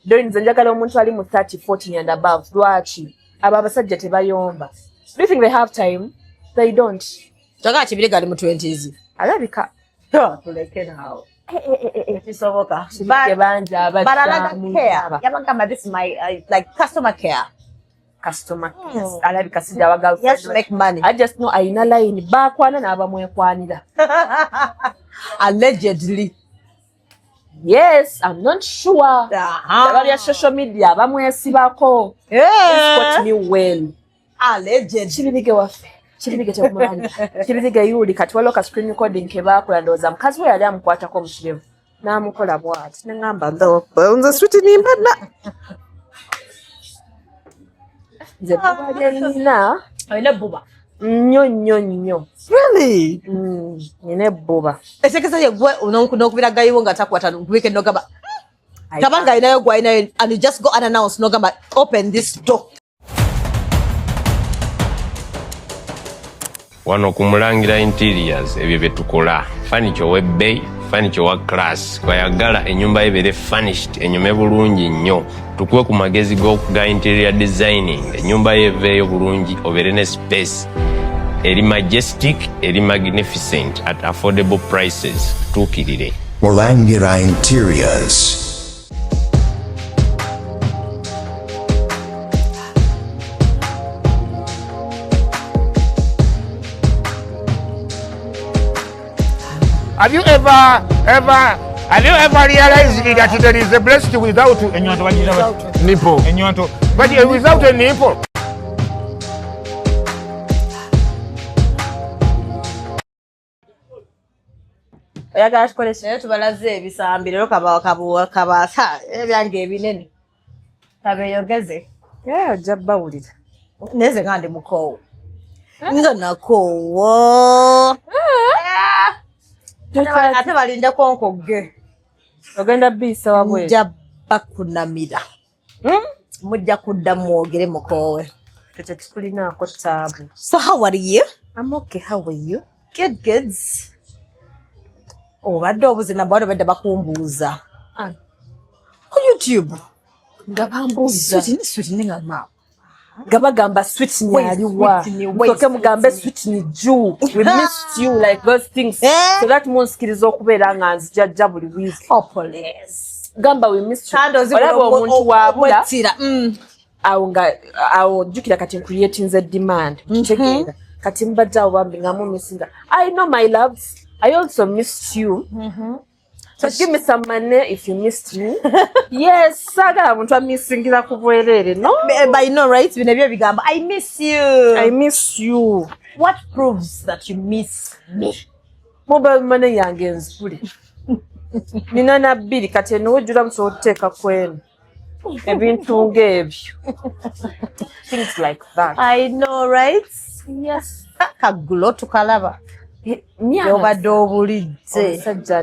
Doreen, nze njagala omuntu ali mu 30, 40 and above. Lwaki abo abasajja tebayomba? Do you think they have time? They don't. Kyagala Kibirige ali mu 20s. Alabika. Tuleke naawe. Kisoboka. Kibirige bangi Baralaga abakyamu. Care. Yabagamba this is my like customer care. Customer care. Alabika sijja wa He has to girlfriend. make money. I just know ayina line bakwana n'abamwekwanira. Allegedly. Yes, I'm not sure. Aba bya social media bamwesibako. Yeah. Quote me well. Allegedly. Kibirige waffe, Kibirige temumanyi, Kibirige yuli. Kati waliwo ka screen recording ke baakola, ndowooza mukazi we yali amukwatako omukirevu n'amukola bw'ati, neŋŋamba nze switi nimba na nze bbuba lye nnina. Olina ebbuba. Nnyo nnyo nnyo. Really? Nina ebbuba. Etekeza ye gwe n'okubira gayiwo nga takwata weekend n'ogamba kabanga alinayo gwalinayo and you just go unannounced n'ogamba open this door. Wano ku Mulangira Interiors ebyo bye tukola: furniture ow'ebbeeyi, furniture owa class. Kwayagala ennyumba ye ebeere furnished, enyume bulungi nnyo, tukuwe ku magezi ga interior designing, ennyumba ye eveeyo bulungi, obeere ne space eri majestic, eri magnificent, at affordable prices. Tutuukirire. Mulangira Interiors. Have you ever, ever, have you ever realized that there is a breast without Enyonto bagiyita bati? Nipple? Enyonto. But without a nipple. Oyagala tukole ki? Naye tubalaze ebisambi leero kabaasa ebyange ebinene kabeeyogeze. Yeah, ojja bawulira. Naye nze nga ndi mukoowu, nga nakoowa, ate balindeko nkogge. Ogenda biisa wabweru. Nja bakunamira. Mujja kudda mwogere mukoowe. Ekyo tekulinaako taabu. So how are you? I'm okay, how are you? Good, good. Obadde obuzina bwali obadde bakumbuuza Ah. ku YouTube. Nga bambuuza. Sweet, sweet ninga ma. Nga bagamba Sweetney Where is aliwa? Sweetney? Where is Musoke mugambe Sweetney? Sweetney ju, we missed you, like those things. Eh? So that munsikiriza okubeera nga nzijajja buli week. Oh, please. Gamba we missed you. Kandi ozibula. Olaba omuntu waabula obwettira. Awo nga awo jjukira kati creating a demand. Kitegeera kati mbadde awo bambi nga mumissinga. I know, my loves, I also missed you. So give me some money if you missed me. Yes, saagala muntu amissingira ku bwereere, no. But you know, right? Bino ebyo bigambo I miss you. I miss you. What proves that you miss me? Mobile money yange nzigule, nina na bbiri kati eno wejjula musobola okuteeka ku eno, ebintu ng'ebyo, things like that. I know, right? Yes. Kagulo tukalaba. Myaka Obadde obulidde. Omusajja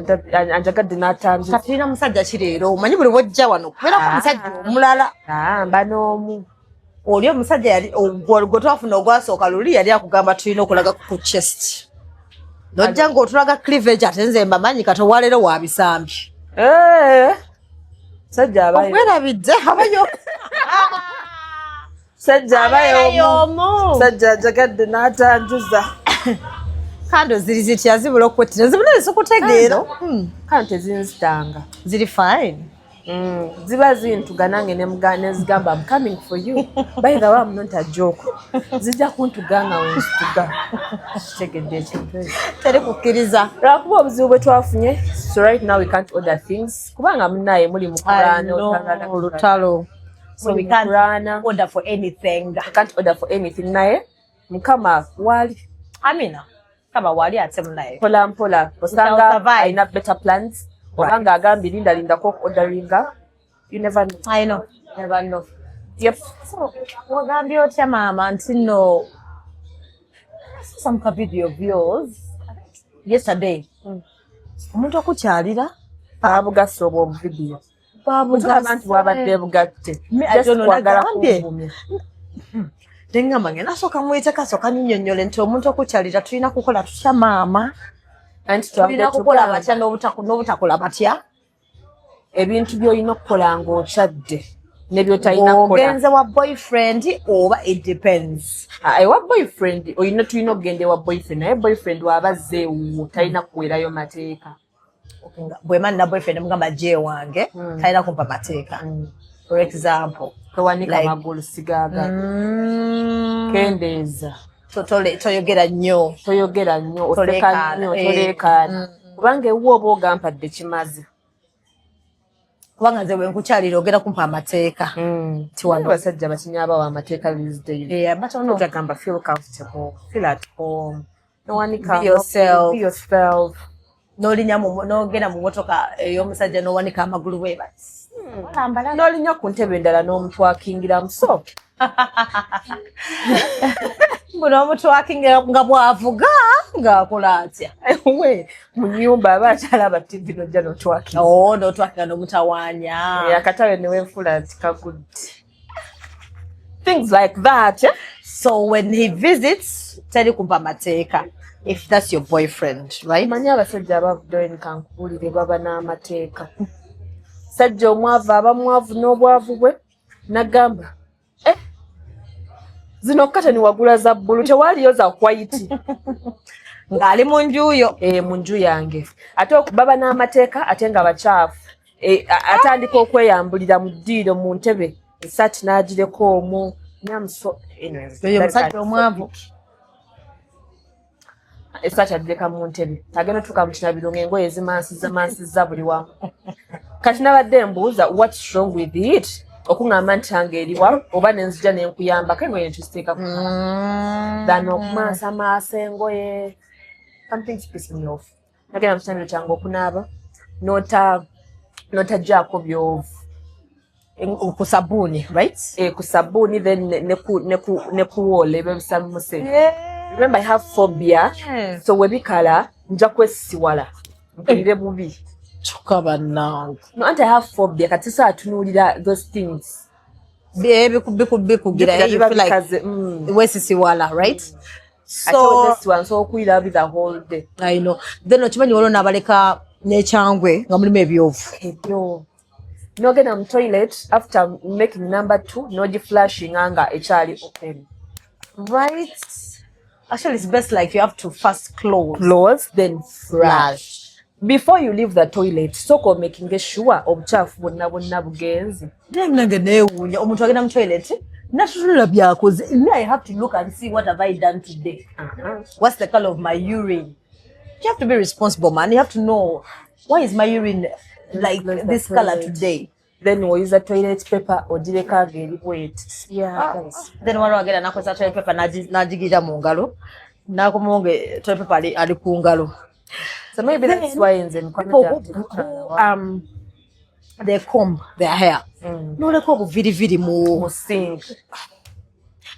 anjagadde n'atanjuza. Katulina musajja ki leero? Omanyi buli bwojja wano kubeerako omusajja omulala. Ah, mba n'omu. Oli omusajja yali ogwo gwe twafuna ogwasooka luli yali akugamba tulina okulaga ku chest, nojja ng'otulaga cleavage, ate nze mbamanyi kati owaleero wa bisambi. Eh, musajja abayo. Okwerabidde abayo. Musajja abayo omu. Omu. Musajja anjagadde n'atanjuza. Kando ziri zitya? Zibula okwettira, zibula ezikutegeera. Kano tezinzitanga. Ziri fine. Ziba zintuga nange nezigamba I'm coming for you, by the way, I'm not a joke. Zijja kuntuga nga wenzituga, kitegedde ekintu ekyo? Teri kukkiriza. Lwakuba obuzibu bwe twafunye, so right now we can't order things kubanga munaye muli mu kulwana. Olutalo. So we can't kulwana. order for anything. We can't order for anything, naye Mukama wali. Amina kama wali ate munaye. Mpola mpola osanga survive. alina better plans, obanga agambye linda lindako okuorderinga, you never know. I know. Never know, yep. So wagambye otya maama nti no I saw some ka video of yours yesterday. Omuntu okukyalira. Babugasa obwo obuvidiyo tulaba nti bwabadde bugatte. Me, I Just don't know, kwagala nagambye. kunvumya. Nengamba ngenda sooka muyiteko asooka nnyonnyole nti omuntu okukyalira tulina kukola tutya maama? Anti tulina twabadde kukola tugamba batya n'obutakola batya? Ebintu by'olina okukola ng'okyadde ne by'otalina kukola. Ogenze wa boyfriend oba it depends? Ah, ewa boyfriend olina, tulina okugenda ewa boyfriend, naye boyfriend waba azze ewuwo talina kuwerayo mateeka. Bwema nina boyfriend mugamba gye wange, talina kumpa mateeka. For example? Towanika magulu, sigaaga, kendeeza. Toyogera nnyo. Toyogera nnyo, oseka Toleekaana, nnyo, eh. toleekaana, kubanga ewuwo oba ogampadde kimaze. Kubanga nze bwenkukyalira ogenda kumpa amateeka. Ti wano. Abasajja bakinyabawo amateeka these days. Yeah, but ono Ogamba feel comfortable, feel at home, nowanika. Be yourself. Be yourself. N'olinya n'ogenda mu motoka ey'omusajja n'owanika amagulu bwe bati. N'olinya ku ntebe endala n'omutwakingiramu, so Mbu n'omutwakingira nga bw'avuga ng'akola atya? We mu nyumba aba akyalaba TV, nojja notwakinga. Oh, n'otwakinga n'omutawaanya. Akatale newenfula nti kagudde, things like that, eh? So when he visits, teri kumpa mateeka if that's your boyfriend, right? Manyi abasajja abavuddeyo, kankubulire, baba n'amateeka. Sajja omwavu aba mwavu n'obwavu bwe, nagamba, "Eh, zino kateni wagula za bbulu, tewaaliyo za white?" Ng'ali mu njuyo. E, mu nju yange ate baba n'amateeka, ate nga bakyafu. E, atandika okweyambulira mu ddiiro, mu ntebe, esaati n'agireka omwo. Oyo omusajja omwavu. Esaati agireka mu ntebe, agenda otuuka mu kinabiro ng'engoye zimansiza mansiza buli wamu. Kati nabadde mbuuza, what's wrong with it okuŋŋamba nti ange eriwa, oba nenzija nenkuyambako engoye netuziteeka ku than okumansa engoye? Something's pissing me off. Nagenda mu kinabiro kyange okunaaba, nota notagyako byovu. Ku sabbuuni, right? Eh, ku sabbuuni, then ne ku wall ebyo bisamuse. Remember, I have phobia, so webikala nja kwesisiwala mpulire bubi. Kyokka bannange. No, anti I have phobia, kati so atunuulira those things. Bikugira Biba you feel like bikaze, wesisiwala, right? Ate So wesisiwala nsobola okuyira bi the whole day. I know. Then okimanyi waliwo n'abaleka n'ekyangwe nga mulimu ebyovu. Ebyo nogenda mu toilet after making number two, nogiflushinga nga ekyali open. Right, actually it's best like you have to first close. Close, then flush. Flush. Before you leave the toilet, sooka omakinge sure obucaafu bwonna bwonna bugenze. Naye nange neewuunya omuntu agenda mu toilet natutunula byakoze. Me, I have to look and see what have I done today, what's the color of my urine. You have to be responsible, man. You have to know why is my urine like Close the this color toilet. today. Then oyuza toilet paper, ogireka nga eri bweti. Yeah, guys. Then waliwo agenda nakozesa toilet paper n'agigira mu ngalo, n'akomawo nga toilet paper ali ku ngalo. So maybe that's why nze mikwano People gyange who, they comb their hair, noleka obuviriviri mu mu sink.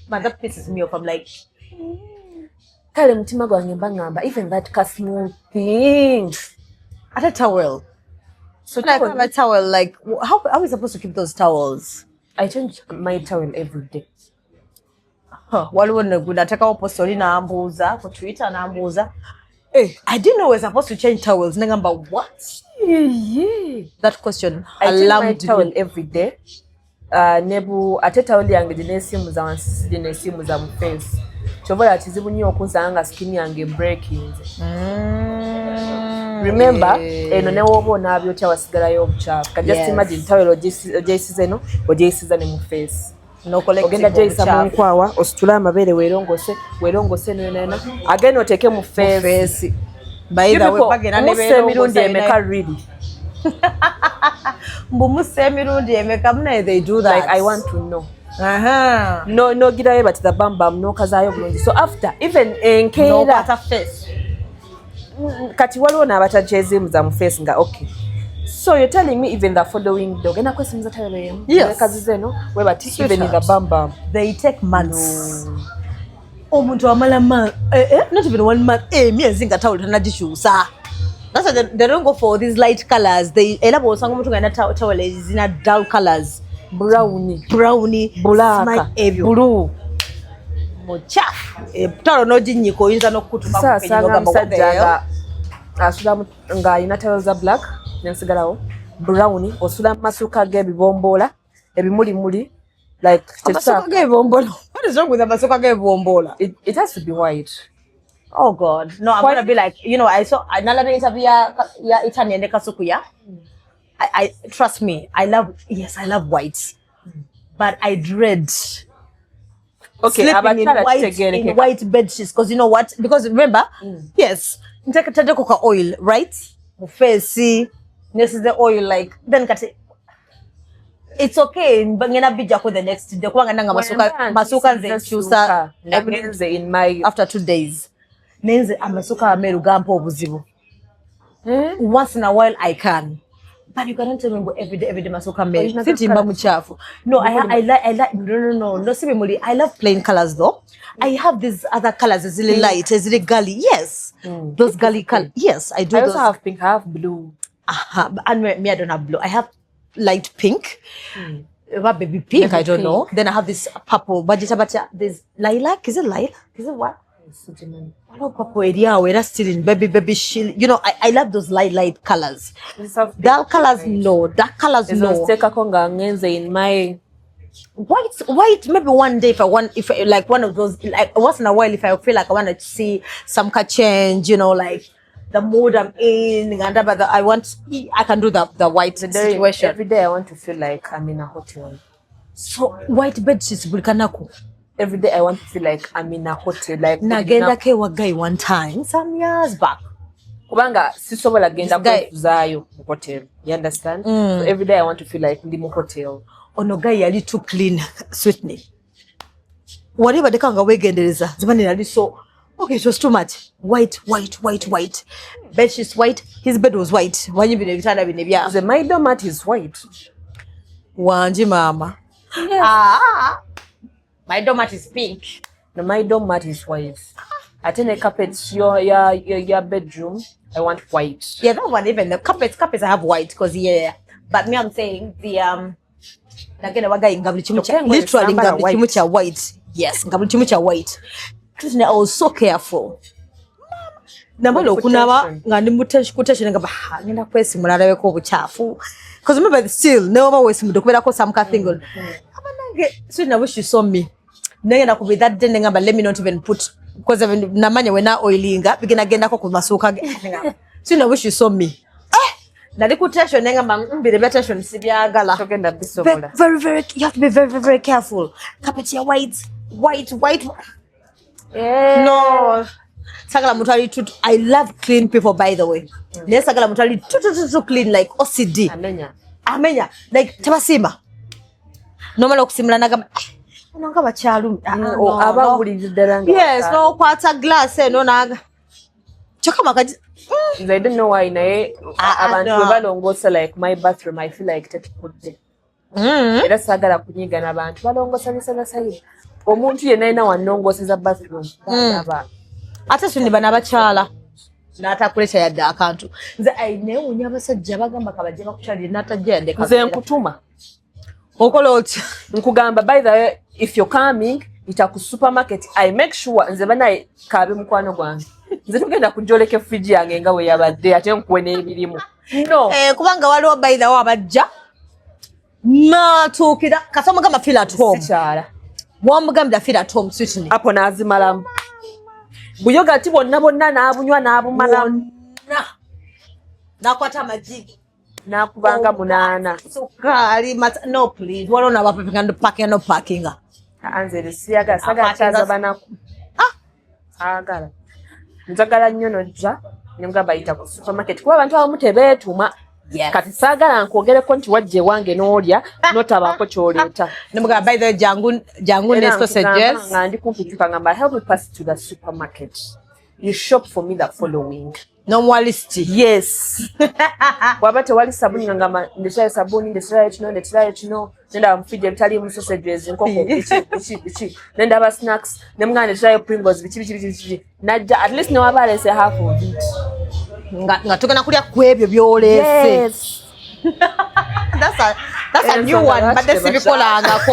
Man, that pisses me off. I'm like, Kale mutima gwange mba ngamba even that ka small thing. Ate towel. So like towel, a towel, like how are we supposed to keep those towels? I change my towel every day. Huh, waliwo nateekawo post oli n'ambuuza ku Twitter, n'ambuuza, "Eh, I didn't know we're supposed to change towels." Nagamba, what? Yeah. That question I change my alarmed towel me. Every day. Nebu ate towel yange gineesiimuza wansi, sigineesiimuza mu face. Kyova olaba kizibu nnyo okunsanga nga skin yange breakinze. Remember, eno ne woba onaabya otya wasigalayo obukyafu. Ka just imagine towel ogyeyisiza eno, ogyeyisiza ne mu face. Ogenda gyeyisa mu nkwawa, ositule amabeere, weerongose weerongose eno yona yona, agenda oteeke mu face. Face. By You the way, people, bagenda ne mussa emirundi beerongoosa. emeka really? Mbu mussa emirundi emeka? Munaye, they do that. Like, I want to know. Aha. No, nogirayo bati the bam bam, nokazaayo bulungi, so after even enkeera N'okwata face. Kati waliwo n'abatakyezimuza mu face nga okay, so you're telling me even the following day ogenda kwesimuza tawelo emu? Yes. Wekaziza eno webati, even in the bam bam. They take months. Omuntu amala not even one month, emyezi nga tawulo tanagikyusa. That's why they don't go for these light colors. They, era bw'osanga omuntu nga alina towel ezina dull colors, brown, browny, black, smile, ebyo blue, mukyafu. Tawulo n'oginnyika oyinza n'okukutuma. Saasanga musajja nga asula ng'alina tawelo za black nensigalawo. Brown, osula mu masuuka g'ebibomboola, ebimulimuli, like Amasuka g'ebibombola. What is wrong with amasuka g'ebibombola? It has to be white. Oh God, no! I'm gonna be like, I saw another interview ya Itani and Kasuku, yeah. I trust me, I love, yes, I love white, but I dread Okay, sleeping in abakyala white in kitegeerekeka. White bed sheets, because you know what? Because remember, yes, nteekako ka oil, right? Mu face, this is the oil, like then kati it's okay, ngenda bijjako the next day kubanga nanga masuka Bwe mba masuka nze nsiize nkyusa ssuuka, nga ngenze in my after 2 days. Naye nze amasuka ameeru gampa obuzibu. Eh? Once in a while I can. But you cannot tell me ngo every day, every day masuka meeru. Olina Sinti mba muchafu. No, I like, no, si bimuli. I love plain colors though. I have these other colors, ezili light, ezili girly. Yes. Those girly colors. Yes, I do I those. also have pink, I have blue. Aha, but and me, I don't have blue. I have light pink. What, baby pink, Baby I don't know. pink. Then I have this purple. But this lilac, is it lilac? Is it what? Waliwo purple eri awo era still in baby baby shield. I love those light light colors. Just have pink, Dark colors, right. no. Dark colors, Ezo no. nziteekako nga ngenze in my White, white. Maybe one day if I want, if I, like one of those, like once in a while, if I feel like I want to see some kind change, like the mood I'm in, and but I want, I can do the white The day, situation. every day I want to feel like I'm in a hotel. So white bed sheets buli kanaku. Every day I want to feel like I'm in a hotel. Like Nagendako ewa guy one time some years back. Kubanga sisobola genda This guy- kwefuzaayo mu hotel. You understand? So every day I want to feel like ndi mu hotel. Ono guy yali too clean, Sweetney. Wali baddeka nga weegendereza ziba nali so okay, it was too much white, white, white, white bed sheets, white. His bed was white. Wanyi bino ebitanda bino ebya Nze my doormat is white. Wangi maama. Ah, my doormat is pink. No, my doormat is white. Ate ne carpets yo ya bedroom, I want white. Yeah, that one, even the carpets I have white because, yeah, but me, I'm saying the nagenda wa guy nga buli kimu kya Kyokka engoye literally nga zambala buli kimu white. Kya white, yes, nga buli kimu kya white. Truthfully, I was so careful. Namala okunaaba Protection. Nga ndi mu ku tension nga bah, ngenda kwesimula alabeko obukyafu, because remember, still newoba weesimudde okubeerako some kind thing on abanange. So I wish you saw me. Nengenda ku that day nengamba, let me not even put, because even namanya wena oilinga bigenda gendako ku masuuka ge. So I wish you saw me. Eh, nali ku tension nengamba bino ebya tension sibyagala. Togenda bisobola. Very, very, you have to be very, very, very careful. Carpet ya white, white, white. No, sagala muntu ali too. I love clean people, by the way, naye sagala muntu ali too, too, too, too clean, like OCD. Amenya. Amenya, like tebasiima nomala okusimula nagamba, "Eh, ono nga bakyalumi." Ah, no, Aba no. awuliriza ddala nga Yes. bakyalumi. Nokwata glass eno naga kyokka makaji. Nze I don't know why, naye Ah, ah, abantu no. bwe balongoosa like my bathroom, I feel like tetukudde. Era saagala kunyiga n'abantu balongoosa bisalasayo. Omuntu yenna alina wannongooseza bathroom aba Ate sini bano abakyala n'atakuleta yadde akantu. Nze newuunya abasajja bagamba kabajje bakukyalire n'atajja yadde Nze kaveera. Nkutuma. Okola otya? Nkugamba, by the way, if you're coming, ita ku supermarket. I make sure nze banaye kaabe mukwano gwange, nze tugenda kujoleka efriji yange nga we yabadde ate nkuwe n'ebirimu, no. Eh, kubanga waliwo, by the way, abajja natuukira kasa omugamba feel at home. Sikyala. Wamugambira feel at home, sweetly. Apo n'azimalamu buyogati bwonna bwonna n'abunywa n'abumalamu. Bwonna nakwata amagi. N'akubanga munaana. Sukaali mata, no please, waliwo nabapapinga pakinga no pakinga. Ah, nze siyagala, sagala Akwata kyaza banaku. Saagala, njagala nnyo nojja nemugamba yita ku supermarket kuba abantu abamu tebeetuma. Kati saagala nkwogereko nti wajja ewange n'olya notabaako kyoleeta. Nemugamba, by the way, jangu jangu ne Era nkugamba sausages. Nga ndi kumpi tuka ngamba, help me pass to the supermarket, you shop for me the following. N'omuwa list. Yes, bwaba tewali sabuni nga ngamba ndeterayo sabuni, ndeterayo kino, ndeterayo kino, nendaba mufijja ebitaliimu sausages, nkoko, biki biki biki, nendaba snacks, nemugamba ndeterayo Pringles, biki biki biki biki, najja at least newaba alese half of it. Nga tugenda kulya ku ebyo by'oleese. Yes. That's a new Ensonga one, lwaki badde sibikolangako,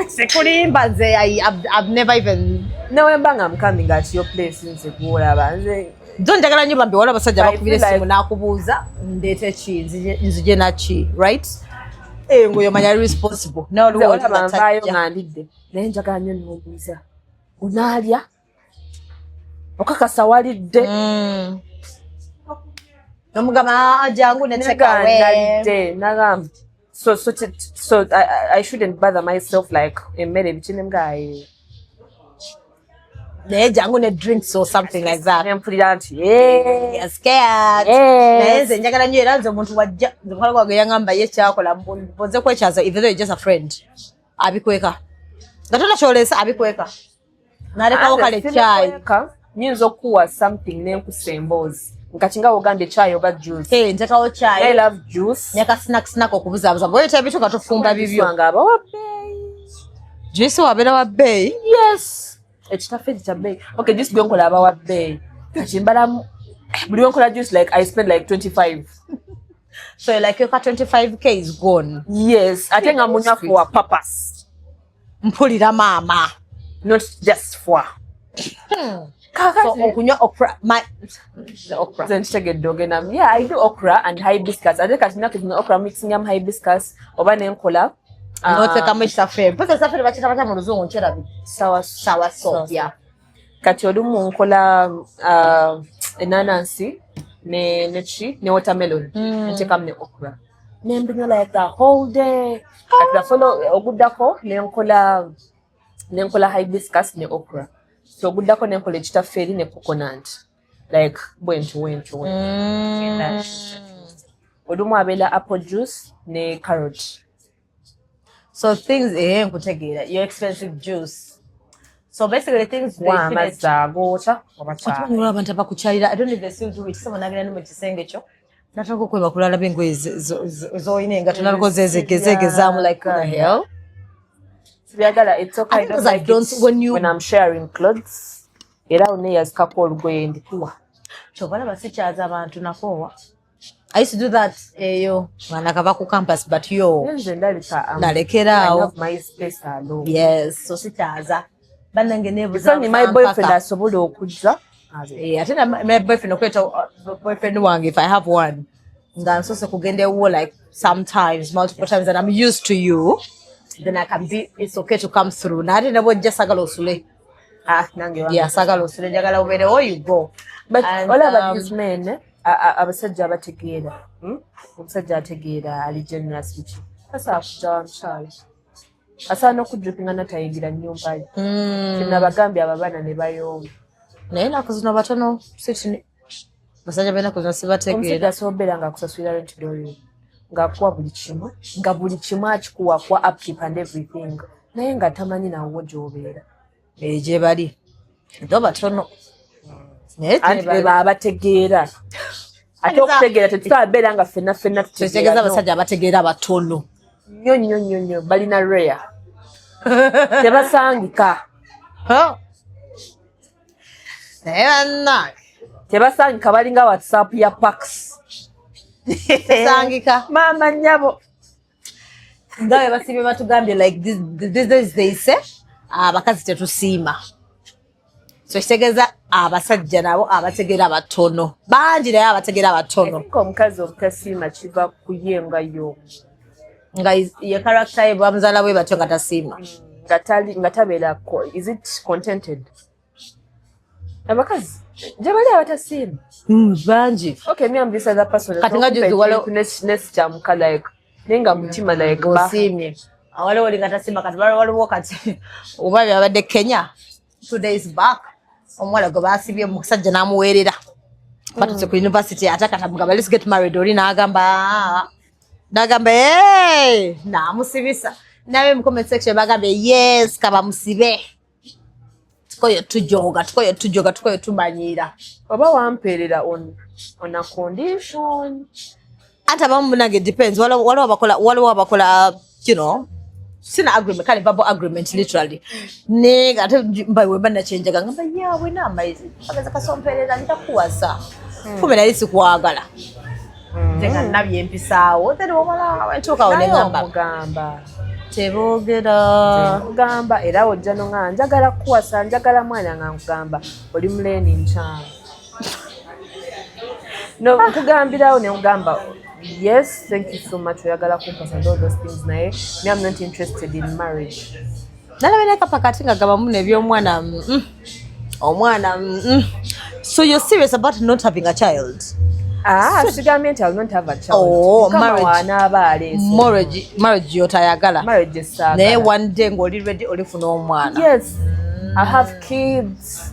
sikulimba nze I've never even Newemba nga I'm coming at your place, nze gwolaba nze Zo njagala nnyo bambi, waliwo abasajja I bakubira feel essimu like- n'akubuuza, "Ndeete ki? Nzije naki?" Right? Eh, ng'oyo manya ali responsible. Naye Nze waliwo olaba oli nvaayo nga tajja. nga ndidde, naye njagala nnyo nobuuza, "Onaalya? Okakasa walidde?" Nomugamba, "Ah, jangu ne take away." Nalidde, nagamba so I shouldn't bother myself, like emmere biki, nemgaye. Naye jangu ne drinks or something like that. Nempulira nti "Eh, You're scared. Yes." Naye nze njagala nnyo, era nze omuntu wajja, nze mukwano gwange yaŋŋamba ye kyakola mboze kwekyaza, even though you're just a friend, abikweka nga tona kyoleesa, abikweka n'alekawo kale caayi. Sibikweka, nyinza okukuwa something nenkusa emboozi, nkati nga wogambye kyayi oba juice. Eh, ntekawo I caayi love juice. ne ka snack snack okubuzaabuza bweyita ebintu nga tufumba bibyo. Wange abawa bbeeyi. Juice wabeera wa bbeeyi? Yes, ekitaffe kya bbeeyi. Okay, juice gwenkola aba wa bbeeyi. Kati mbalamu buli wenkola juice, like I spend like 25. So like your 25K is gone. Yes, ate nga munywa for a purpose. Mpulira maama. Not just for So kakati. Okunywa okra, my the okra. Nze nkitegedde ogenda. Yeah, I do okra and hibiscus. Ate kati nnaku zino okra mixingamu hibiscus oba nenkola Notekamu ekitaffe, mpozi ekitaffe bakiyita batya mu Luzungu? Nkyerabidde. Sour. Sour soup, yeah. Kati olumu nkola enanansi ne neki ne watermelon, nteekamu ne okra, nembinywa like the whole day. Kati the follow oguddako nenkola hibiscus ne okra, so oguddako nenkola ekitaffe eri ne coconut, like bwentyo bwentyo bwentyo. Olumu abeera apple juice ne carrot. So things, eh, nkutegeera, your expensive juice. So basically things they wa feel amazzi agookya oba kyayi. Okimanyi olwo abantu abakukyalira, I don't know if they still do it. Someone nagenda ne mu kisenge kyo natandika okwebakula, alaba engoye z'olina, engatto, naliko zezegezaamu, like, what the hell? Sibyagala. It's okay. I I think don't because I like don't- it when you- when I'm sharing clothes. Era awo neeyazikako olugoye ndikuwa. Kyova laba sikyaza abantu, nakoowa. I used to do that eyo nga nakava ku campus, but yo Nze ndabika Nalekeraawo. I love my space alone. Yes, so sikyaza bannange. It's only my boyfriend asobola okujja abe. Eh, ate na my boyfriend, okuleeta boyfriend wange, if I have one, nga nsoose kugenda ewuwo like sometimes, multiple times, and I'm used to you, then I can be, it's okay to come through. Naye ate ne bwojja sagala osule. Ah, nange wange. Yeah, sagala osule, njagala obeerewo, you go. But And, olaba these men, eh, abasajja abategeera, Omusajja ategeera ali generous, biki, tasobola kujja wa mukyala, asobola n'okujjukira natayingira nnyumba ye. Kinabagambye abo abaana ne bayomba. Naye ennaku zino batono, sitini basajja b'ennaku zino Omusajja sibategeera. asobola obeera ng'akusasulira rent doyo, ng'akuwa buli kimu, nga buli kimu akikuwa, akuwa upkeep and everything, naye nga tamanyi nawo gy'obeera. Eh, gye bali do batono, naye Anti be baabategeera. Ate okutegeera tetusobola beera nga ffenna ffenna kitegeeza tutegeera, no. Abasajja abategeera batono. Nnyo nnyo nnyo nnyo, balina rare, tebasangika. Huh? Naye bannange, Tebasangika, balinga WhatsApp ya pax. Sangika. Maama nnyabo. Nga bwe basiibye batugambye, like these days they say abakazi tetusiima, so kitegeeza abasajja nabo abategeera batono, bangi, naye abategeera batono. I think omukazi obutasiima kiva ku ye nga yo. Nga ye character ye bamuzaala bwe batyo, nga tasiima. Nga tali, nga tabeera is it contented. Abakazi gye bali abatasiima. Bangi. Okay, me, I'm this other person. Kati nga juzi Nesikyamuka like, naye nga mutima like Ng'osiimye, waliwo oli nga tasiima. Kati waliwo kati oba byabadde Kenya 2 days back, omuwala gwe basibye, omusajja n'amuweerera, batuse ku university, ate katamugamba, "Let's get married." Oli n'agamba, "Ah." N'agamba, "Hey!" N'amusibisa. Nabe mu comment section bagambye, "Yes, kabamusibe, tukoye tujoga, tukoye tujoga, tukoye tumanyiira." Oba wampeerera on a condition. Anti abamu munange depends. Waliwo abakola sina agreement, kale verbal agreement literally, naye nga ate mba wemba nakyenjaga ngamba yawe namaizi ageza kasomperera ntakuwasa, kumbe nali sikwagala, nze nga nabye empisaawo, then wamala entuukawo Naye neŋamba omugamba. Teboogera. Nkugamba era ojja noŋŋamba, "Njagala kukuwasa, njagala mwana," nga nkugamba oli muleeni nkyamu. No, nkugambirawo ne nkugamba, yes, thank you so much, oyagala kumpasa and all those things, naye me, I'm not interested in marriage. Nalaba nekapakati nga gabamu nebyomwana, omwana. So you're serious about not having a child? Ah, sigambye nti I will not have a child. Oh, Mukama marriage. w'anaaba aleese. Marriage yotayagala. Marriage esaagala. Naye one day ng'oli ready olifuna omwana. Yes, I have kids.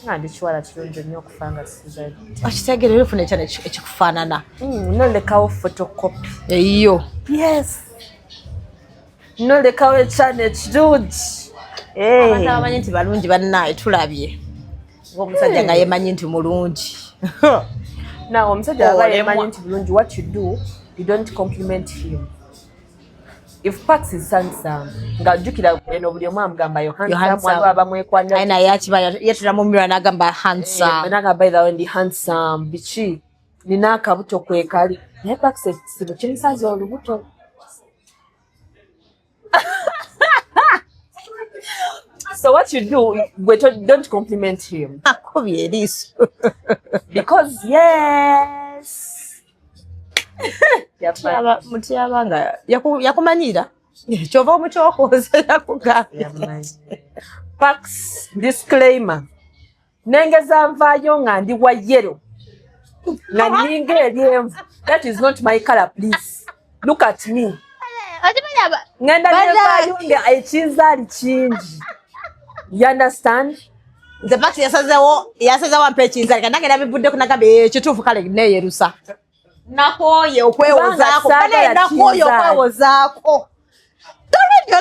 Nga ndi kiwala kirungi nnyo okufa nga sizadde. Okitegeera, olifuna ekyana ekikufaanana. Nolekawo photocopy. Eyo. Yes, nolekawo ekyana ekirungi. Hey. Abantu abamanyi nti balungi bannaye tulabye ng'omusajja nga yemanyi nti mulungi. Now omusajja aba Olemwa. yemanyi nti bulungi, what you do, you don't compliment him. If Pax is handsome, nga jjukira eno buli omu amugamba yo You're handsome, handsome. waliwo abamwekwanira. Aye naye akiba yatula mu mirror n'agamba handsome. Nanga by the way ndi handsome, biki, nina akabuto kwekali, naye Pax ekisibo kimusaza olubuto. So what you do, gwe don't compliment him. Akubye eriiso. Because yes. Mutyaba nga yakumanyira kyova omukyokoza yakugambye. Pax, disclaimer, nengeza nvaayo nga ndi wa yellow nga ninga eryenvu, that is not my color. Please look at me. Ngenda nenvaayo nga ekinzaali kingi, you understand? Nze Pax yasazewo ampa ekinzaali kanange nabivuddeko nagambye ekituufu kale neeyerusa nakooye okwewozaako. Kubanga Bane saagala nakooye kinzaali. Okwewozaako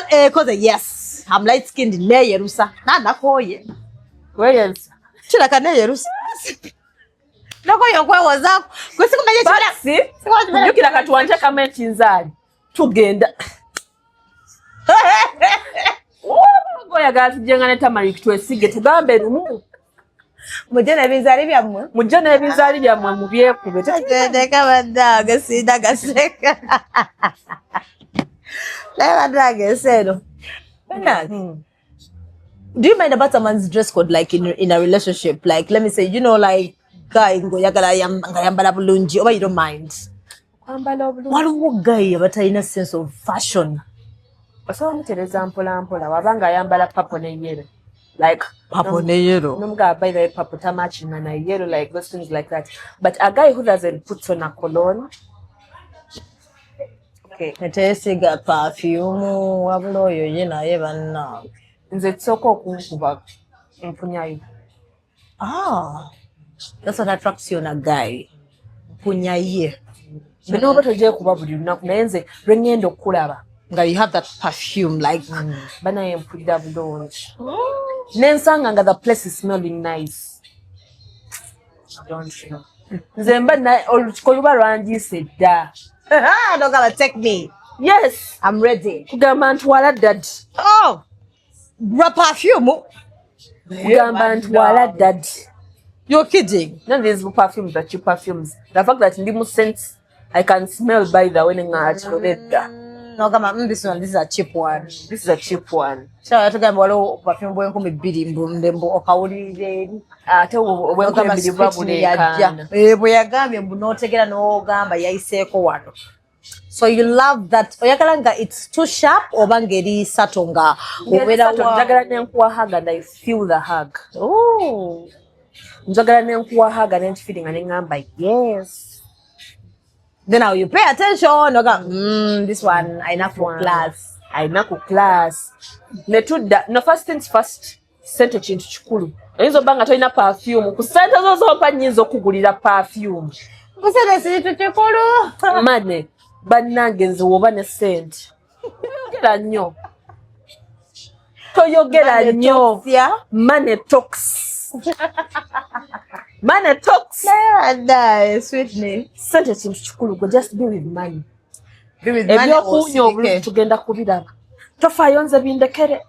ekoze, yes, I'm light skinned, neeyerusa nakooye. Weyerusa. Kiraka neeyerusa nakooye okwewozaako kwesikumanya. Pax, jjukira kati wanteekamu ekinzaali, tugenda oyagala tujjenga ne Tamarik twesige tugambe lumu. Mujje n'ebinzaali byammwe. Mujje n'ebinzaali byammwe mubyekube. Teka bannange sinda gaseka naye bannange ensi eno bannange. Do you mind about someone's dress code, like in a relationship? Like, let me say, like guy ng'oyagala nga yambala bulungi, oba you don't mind? Kwambala obulungi. Waliwo guy abatalina sense of fashion. Osobola omutereza mpola mpola wabanga ayambala purple ne yellow, like Purple ne yellow. Nomugamba, by the way, purple tamatchinga na yellow, like those things like that. But a guy who doesn't put on a cologne, okay. Teesiga perfume wabula oyo ye naye bannange. Nze kisooka okunkuba mpunyayo. Ah, that's what attracts you on a guy, mpunya ye. Bwe togyekuba buli lunaku, naye nze lwe ŋŋenda okukulaba nga you have that perfume, like banaye mpulira bulungi nensanga nga the place is smelling nice. I don't know. Nze mba olukiko luba lwangiise dda. Nogamba take me. Yes. I'm ready. Kugamba ntwala daddy. Oh, lwa perfume. Kugamba ntwala daddy. You're kidding. None of these perfumes are cheap perfumes. The fact that ndi mu sense I can smell, by the way, nga kiroledda. Nogamba, this one, this is a cheap one. This is a cheap one. Kyawa tugamba waliwo perfume bw'enkumi 2 mbu okawulirira eri. Ate obwenkumi 2 buba buleekaana. Eh, bwe yagambye mbu n'otegera n'ogamba yayiseeko wano. So you love that, oyagala nga it's too sharp oba ng'eri subtle nga obeera Njagala nenkuwa hug and I feel the hug. Oh. Njagala nenkuwa hug and nenkifiringa neŋŋamba yes. Then now you pay attention oga, this one ayina ku One. class. Alina ku class netudda. No, first things first, sente kintu kikulu. Oyinza obba nga tolina perfume, ku sente zo zompa nnyinza okugulira perfume. Kusente kintu kikulu. Mane bannange, nze woba ne sente toyogera nnyo, toyogera Money nnyo. talks, yeah? Money talks, money talks. Naye sweetness. Sente kintu kikulu, gwe just be with money. Be with money. Ebyokuwunya obulungi Osirike. tugenda kubiraba, tofaayo, nze bindekere,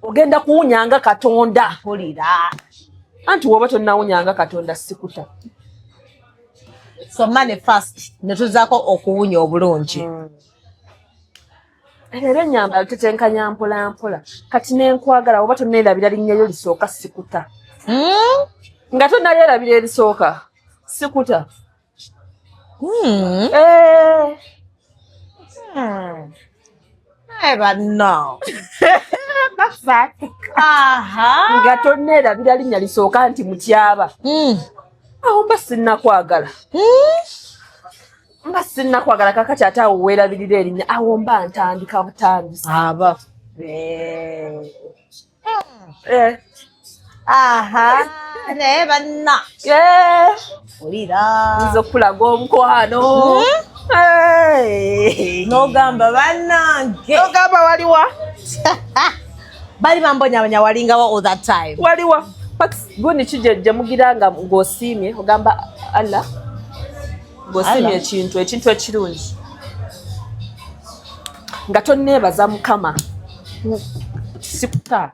ogenda kuwunyanga Katonda. Mpulira. Anti woba tonnawunyanga Katonda, sikuta. So money first netuzaako okuwunya obulungi. Era enyambalo tetenkanya mpola mpola. Kati nenkwagala, oba tonneerabira linnya lyo lisooka, sikuta. Nga tonnalyerabira erisooka, Sikuta. Eh. Hey, but no. Aha. Nga tonneerabira linnya lisooka nti Mutyaba. Awo mba sinnakwagala. Mba sinnakwagala. Kakati ate awo weerabirira erinnya, awo mba ntandika butandisi. Aba. Eh. Aha. Naye banna. Eh. Olira. Nza okulaga omukwano. Hey. N'ogamba bannange. Ogamba waliwa. Bali bambonyabonya, walingawo all that time. Waliwa. Gundi kijejje mugira nga ng'osiimye ogamba Allah ng'osiimye Allah. ekintu ekirungi nga tonneebaza Mukama, sikuta.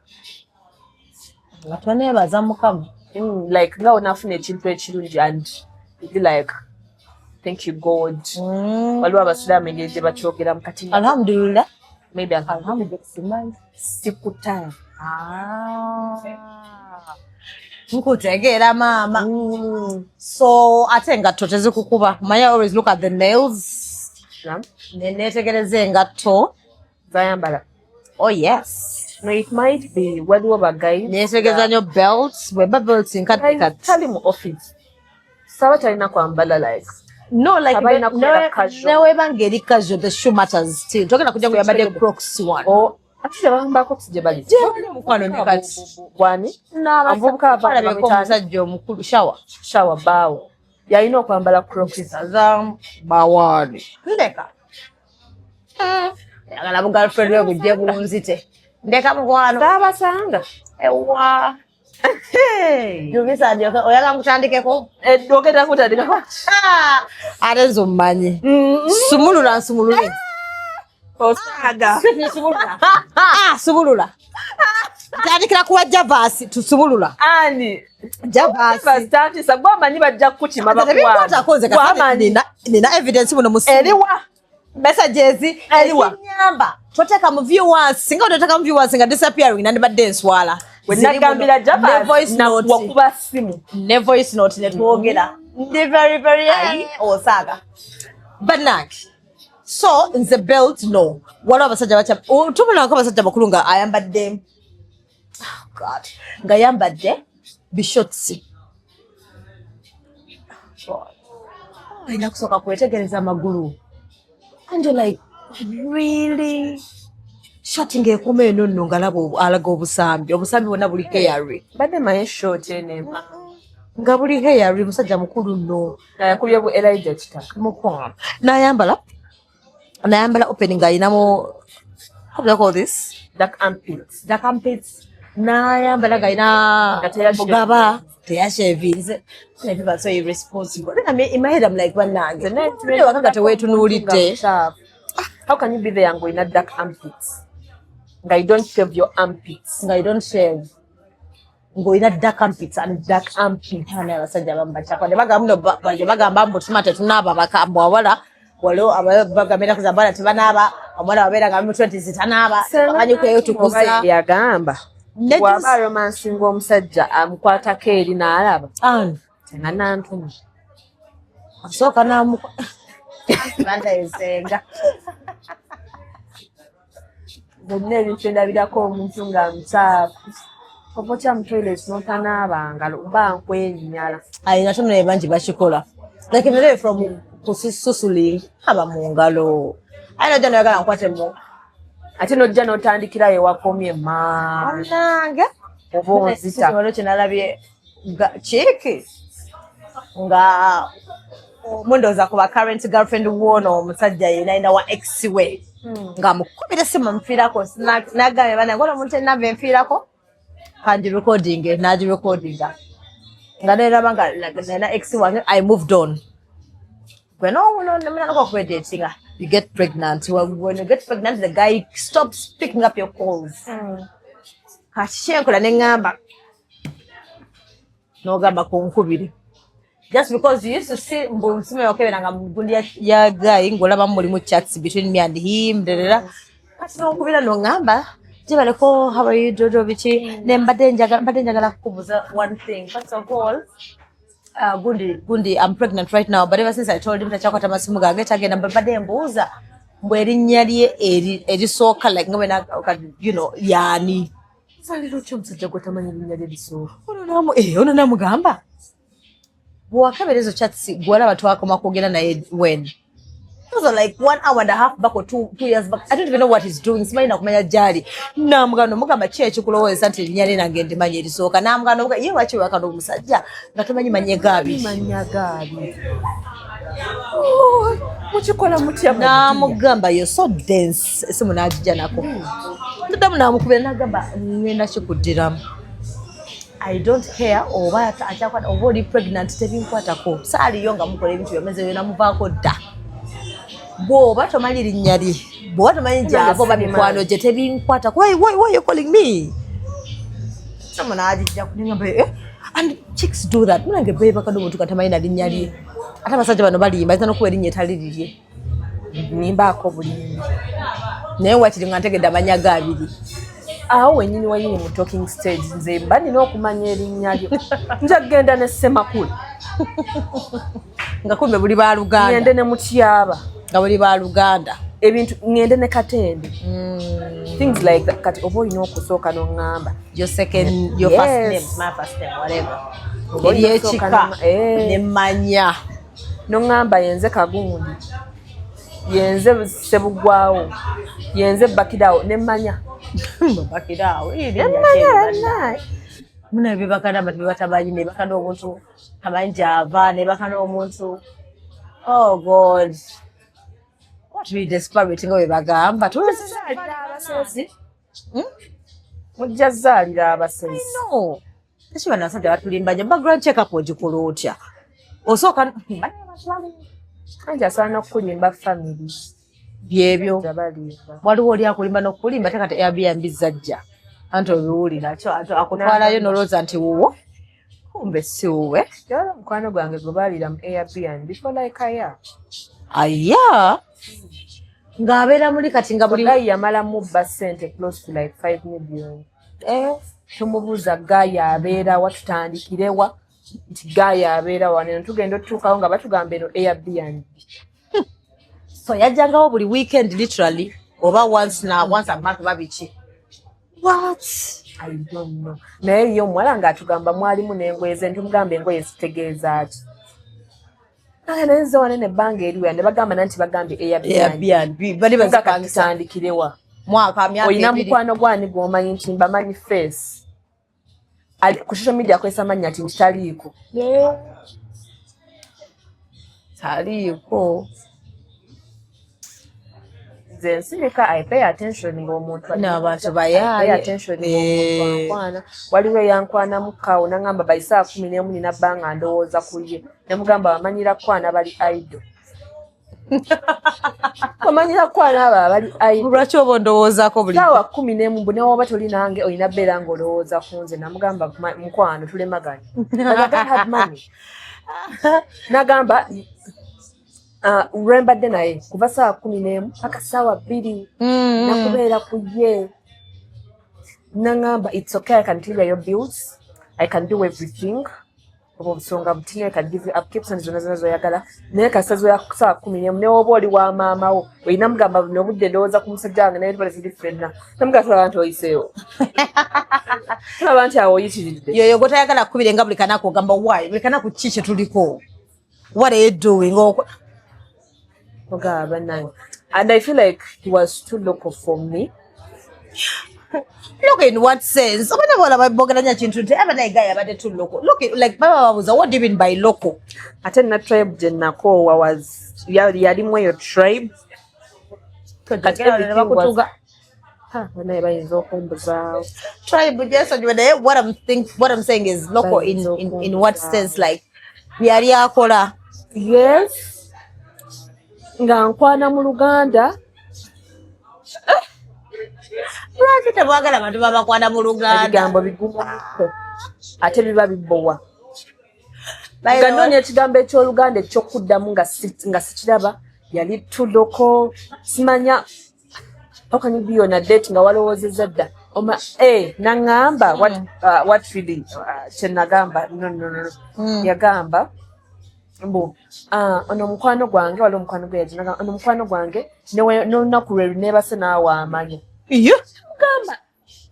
Nga toneebaza Mukama. Like nga onaafuna ekintu ekirungi and you be like, "Thank you, God." Waliwo abasiraamu engeri gye bakyogeramu kati. Alhamdulillah. Maybe. Alhamdulillah. Simanyi. Sikuta. Ah. Nkutegeera maama. So ate engatto tezikukuba? Manyi, I always look at the nails. Neneetegereza engatto. Zayambala. Oh yes. No, it might be waliwo ba guys. Neetegereza nnyo belts, bweba belts nkadde kati. Tali mu office saba talina kwambala like No, like Abalina kubeera casual. Neweba ng'eri casual, the shoe matters still. Togenda kujja nguyambadde Crocs one. Oh, ate tebambako gye bali. Mukwano ne kati. Wani omuvubuka ava Alabeka omusajja omukulu shawa. Shawa baawo yalina okwambala Crocs. Za bawaani. Ndeka. Ayagala bu girlfriend we bujje bunzite. Ndeka mukwano. Saabasanga. Ewa. Jumisa ndyoke oyagala nkutandikeko? Ogenda kutandikako. Ate nze ommanyi. Sumulula nsumulule. Osaaga. Ah, sumulula. Tandikira kuwa Javasi tusumulula. Ani? Javasi. Tantisa gwamanyi bajja kukukima. Tebikwatako nze Gwamanyi. nina evidence muno mu simu. Eriwa? Messages. Eriwa? Ekinyamba toteeka mu viewers, singa oteeka mu viewers nga disappearing nandibadde enswala. We nagambira Ne voice Javas note. wakuba simu. Ne voice note ne twogera ndi very very osaaga bannange. So nze belt no. Waliwo abasajja bakya tubulangako abasajja bakulu nga ayambadde, oh God, nga ayambadde bishorts. Alina kusooka kwetegereza amagulu and you're like, really? Short ng'ekoma eno nno nga laba alaga obusambi, obusambi bwonna buli hairy. Badde manyi short eno empa. Nga buli hairy, musajja mukulu nno. Nga yakubye bu Elijah Kitaka. Mukwano nayambala open ng'ayinamu, how do I call this? Dark armpits. Dark armpits, nayambala ng'ayina Nga teyashavinze. Bugaba teyashavinze. People are so irresponsible. Then I mean, in my head I'm like, bannange waka nga teweetunuulidde. How can you be there ng'olina dark armpits nga you don't shave your armpits? Nga you don't shave ng'olina dark armpits and Dark armpits. Naye abasajja abamu bakyakwadde bagamba muno bagamba mbu tuma tetunaaba bakambwe awala waliwo bagamba kuza abawala tebanaaba, omuwala wabeera nga mu 20 tanaaba, bamanyi kwetukuza. Yagamba Ne bw'aba aromansinga omusajja amukwatako eri n'alaba Ani? nga nantuma. Asooka n'amukwa bandayisenga. Byonna ebintu endabirako omuntu nga musaafu oba otya mu toilet n'otanaaba ngalo mba nkwenyinyala. Alina tono bangi bakikola like if they from kususuli aba mu ngalo aye nojja noyagala nkwate mu Ate n'ojja n'otandikirayo ewakomye ma. Anange. Oba onzita. Waliwo kyenalabye kiiki nga mundowooza ku ba current girlfriend woono omusajja yena alina wa ex we nga mukubira esimu nfiirako nagambye bana ngola omuntu enamba enfiirako kangirecording nagirecordinga nga neraba nga nina ex wange. I moved on. Gwe nomunanako okwedatinga, you get pregnant. When you get pregnant, the guy stops picking up your calls. Kati kyenkola neŋŋamba n'ogamba ku nkubiri just because you used to see mbu nsimu yokeberanga mu gundi ya guy ng'olaba mulimu chats between me and him derera. Kati n'onkubira n'oŋŋamba gyebaleko, how are you, Jojo, biki, ne mbadde njagala kukubuuza one thing. First of all, Gundi gundi, I'm pregnant right now, but ever since I told him, takyakwata masimu gange, tagenda. Mbadde mbuuza mbwe erinnya lye erisooka, like nga bwe yaani? Zaliro ki omusajja gwetamanyi linnya lye lisooka? Ono namugamba, bwewakebera ezo chats, gwalaba twakoma kwogera naye when? Those are like 1 hour and a half back or 2 years back. I don't even know what he's doing. Simanyi nakumanya gyali. Namugamba, mugamba, ki ekikulowoozesa nti erinnya lye nange ndimanyi erisooka? Namugamba, mugamba, ye lwaki wewakana omusajja nga tomanyi manye gaabiri? Manya gaali. Oh, mukikola mutya? Namugamba, yo so dense. Esimu nagijja nako, ndaddamu namukubira, nagamba, ngenda kikuddiramu, I don't care oba akyakwata oba oli pregnant, tebinkwatako. Saaliyo nga mukola ebintu byomeze byona, muvaako dda. Bw'oba tomanyi linnya lye, bw'oba tomanyi gyava oba mikwano gye, tebinkwatako. Why you calling me? Someone nagijja kunengamba, eh? And chicks do that. Munange beebaka n'omuntu nga tamanyi na linnya lye. Ate abasajja bano balimba, ayinza n'okuba erinnya etali lirye. Nimbaako bulimbi. Naye wakiri nga ntegedde amanya ga abiri. Awo wenyini wenyini mu talking stage, nze mba nina okumanya erinnya lyo. Nja kugenda ne Ssemakula. Nga kumbe buli baluganda. Ngende ne Mutyaba. Nga buli baluganda. Ebintu ngende ne Katende, things like that. Kati oba olina okusooka noŋŋamba. Your second, your Yes. first name, my first name, whatever. Oba olina eryekika. okusooka Nemanya. Noŋŋamba yenze Kagundi, yenze Sebugwawo, yenze Bakirawo, nemmanya. Bakiraawo. Nemmanya bannaye. Muna bebakana abantu bebatamanyi, nebakana omuntu tamanyi gyava, nebakana omuntu. Oh God, what we desperate nga bwe bagamba. Mujja abasezi. Mujja zaalira abasezi. No, eki bano abasajja batulimba nnyo. Background check up ogikola otya? Osooka Anti asobola n'okukulimba family. Byebyo. Balimba. Waliwo oli akulimba n'okulimba, ate kati Airbnb zajja, anti obiwulira kyo ate akutwalayo nolowooza nti wuwo, kumbe si wuwe. Yala mukwano gwange gwe baalira mu Airbnb for like a year. Aya, ng'abeera muli kati nga buli Guy yamala mubba ssente close to like 5 million. Eh, Tumubuuza guy abeera wa, tutandikirewa nti guy abeera wa? Neno tugenda otutuukawo nga batugamba eno Airbnb. So yajjangawo buli weekend literally, oba once na once a month, oba biki? What? I don't know. Naye ye omuwala ng'atugamba mwalimu n'engoye ze, ntumugamba engoye zitegeeza ki? Naye naye nze wanene ebbanga eriwera ne bagamba nanti bagambye Airbnb. Airbnb bali Nga kati bazipangisa tutandikirewa? Mwaka, myaka Olina 2. Mukwano gwani gw'omanyi nti mbamanyi face? Ali ku social media akozesa mannya nti ntitaliiko. Taliiko. Nze nsirika. I pay attention ng'omuntu N'abantu I pay bayaaye. attention ng'omuntu Eh. ankwana. Waliwo eyankwanamu kaawo nangamba by saa 11 nina bbanga ndowooza ku ye. Nemugamba bamanyira kwana bali idle, bamanyira kwana abo abali idle. Lwaki oba ondowoozaako buli Saawa 11, mbu newoba toli nange olina bbeera ng'olowooza ku nze. Namugamba, Mukwano tulemaganye." But I don't have money. Nagamba lwe mbadde naye kuva saawa 11 paka saawa 2 nakubeera ku ye. Naŋŋamba, "It's okay, I can clear your bills, I can do everything, oba obusonga butini, I can give you upkeeps and zonna zonna zoyagala, naye kasita zoya saawa 11 newoba oli wa maama wo olina mugamba buno obudde ndowooza ku musajja wange, naye tubale tuli ffenna." Namugamba, "Tulaba nti oyiseewo, tulaba nti awo oyitiridde." Yoyo gwetayagala kukubira nga buli kanaku, ogamba why buli kanaku? Ki kye tuliko? What are you doing? Ogaba bannange, and I feel like he was too local for me. Look, in what sense? Omanyi abawala boogera nnyo kintu nti aba naye guy abadde too local. Look, like baba babuuza, what do you mean by local? Ate na tribe gye nakoowa was yalimu eyo tribe. Kati everything was- bakutuga. Ha, banaye bayinza okumbuzaawo. Tribe gyesonyiwe, naye what I'm saying is local in what sense? Like yali akola? Yes, nga nkwana mu Luganda. Lwaki temwagala abantu babakwana mu Luganda? Ebigambo bigumuko ate biba bibowa. By the Nga way- noonya ekigambo ekyoluganda ekyokuddamu nga sikiraba. Yali too local. Simanya, how can you be on a date nga walowoozezza dda Oma, eh, nangamba what, what really, kyenagamba, no, no, no, no. Yagamba mbu ono mukwano gwange, waliwo omukwano gwe yagira, nagamba, ono mukwano gwange n'olunaku lwe neebase naawe amanya. Iyo. Mugamba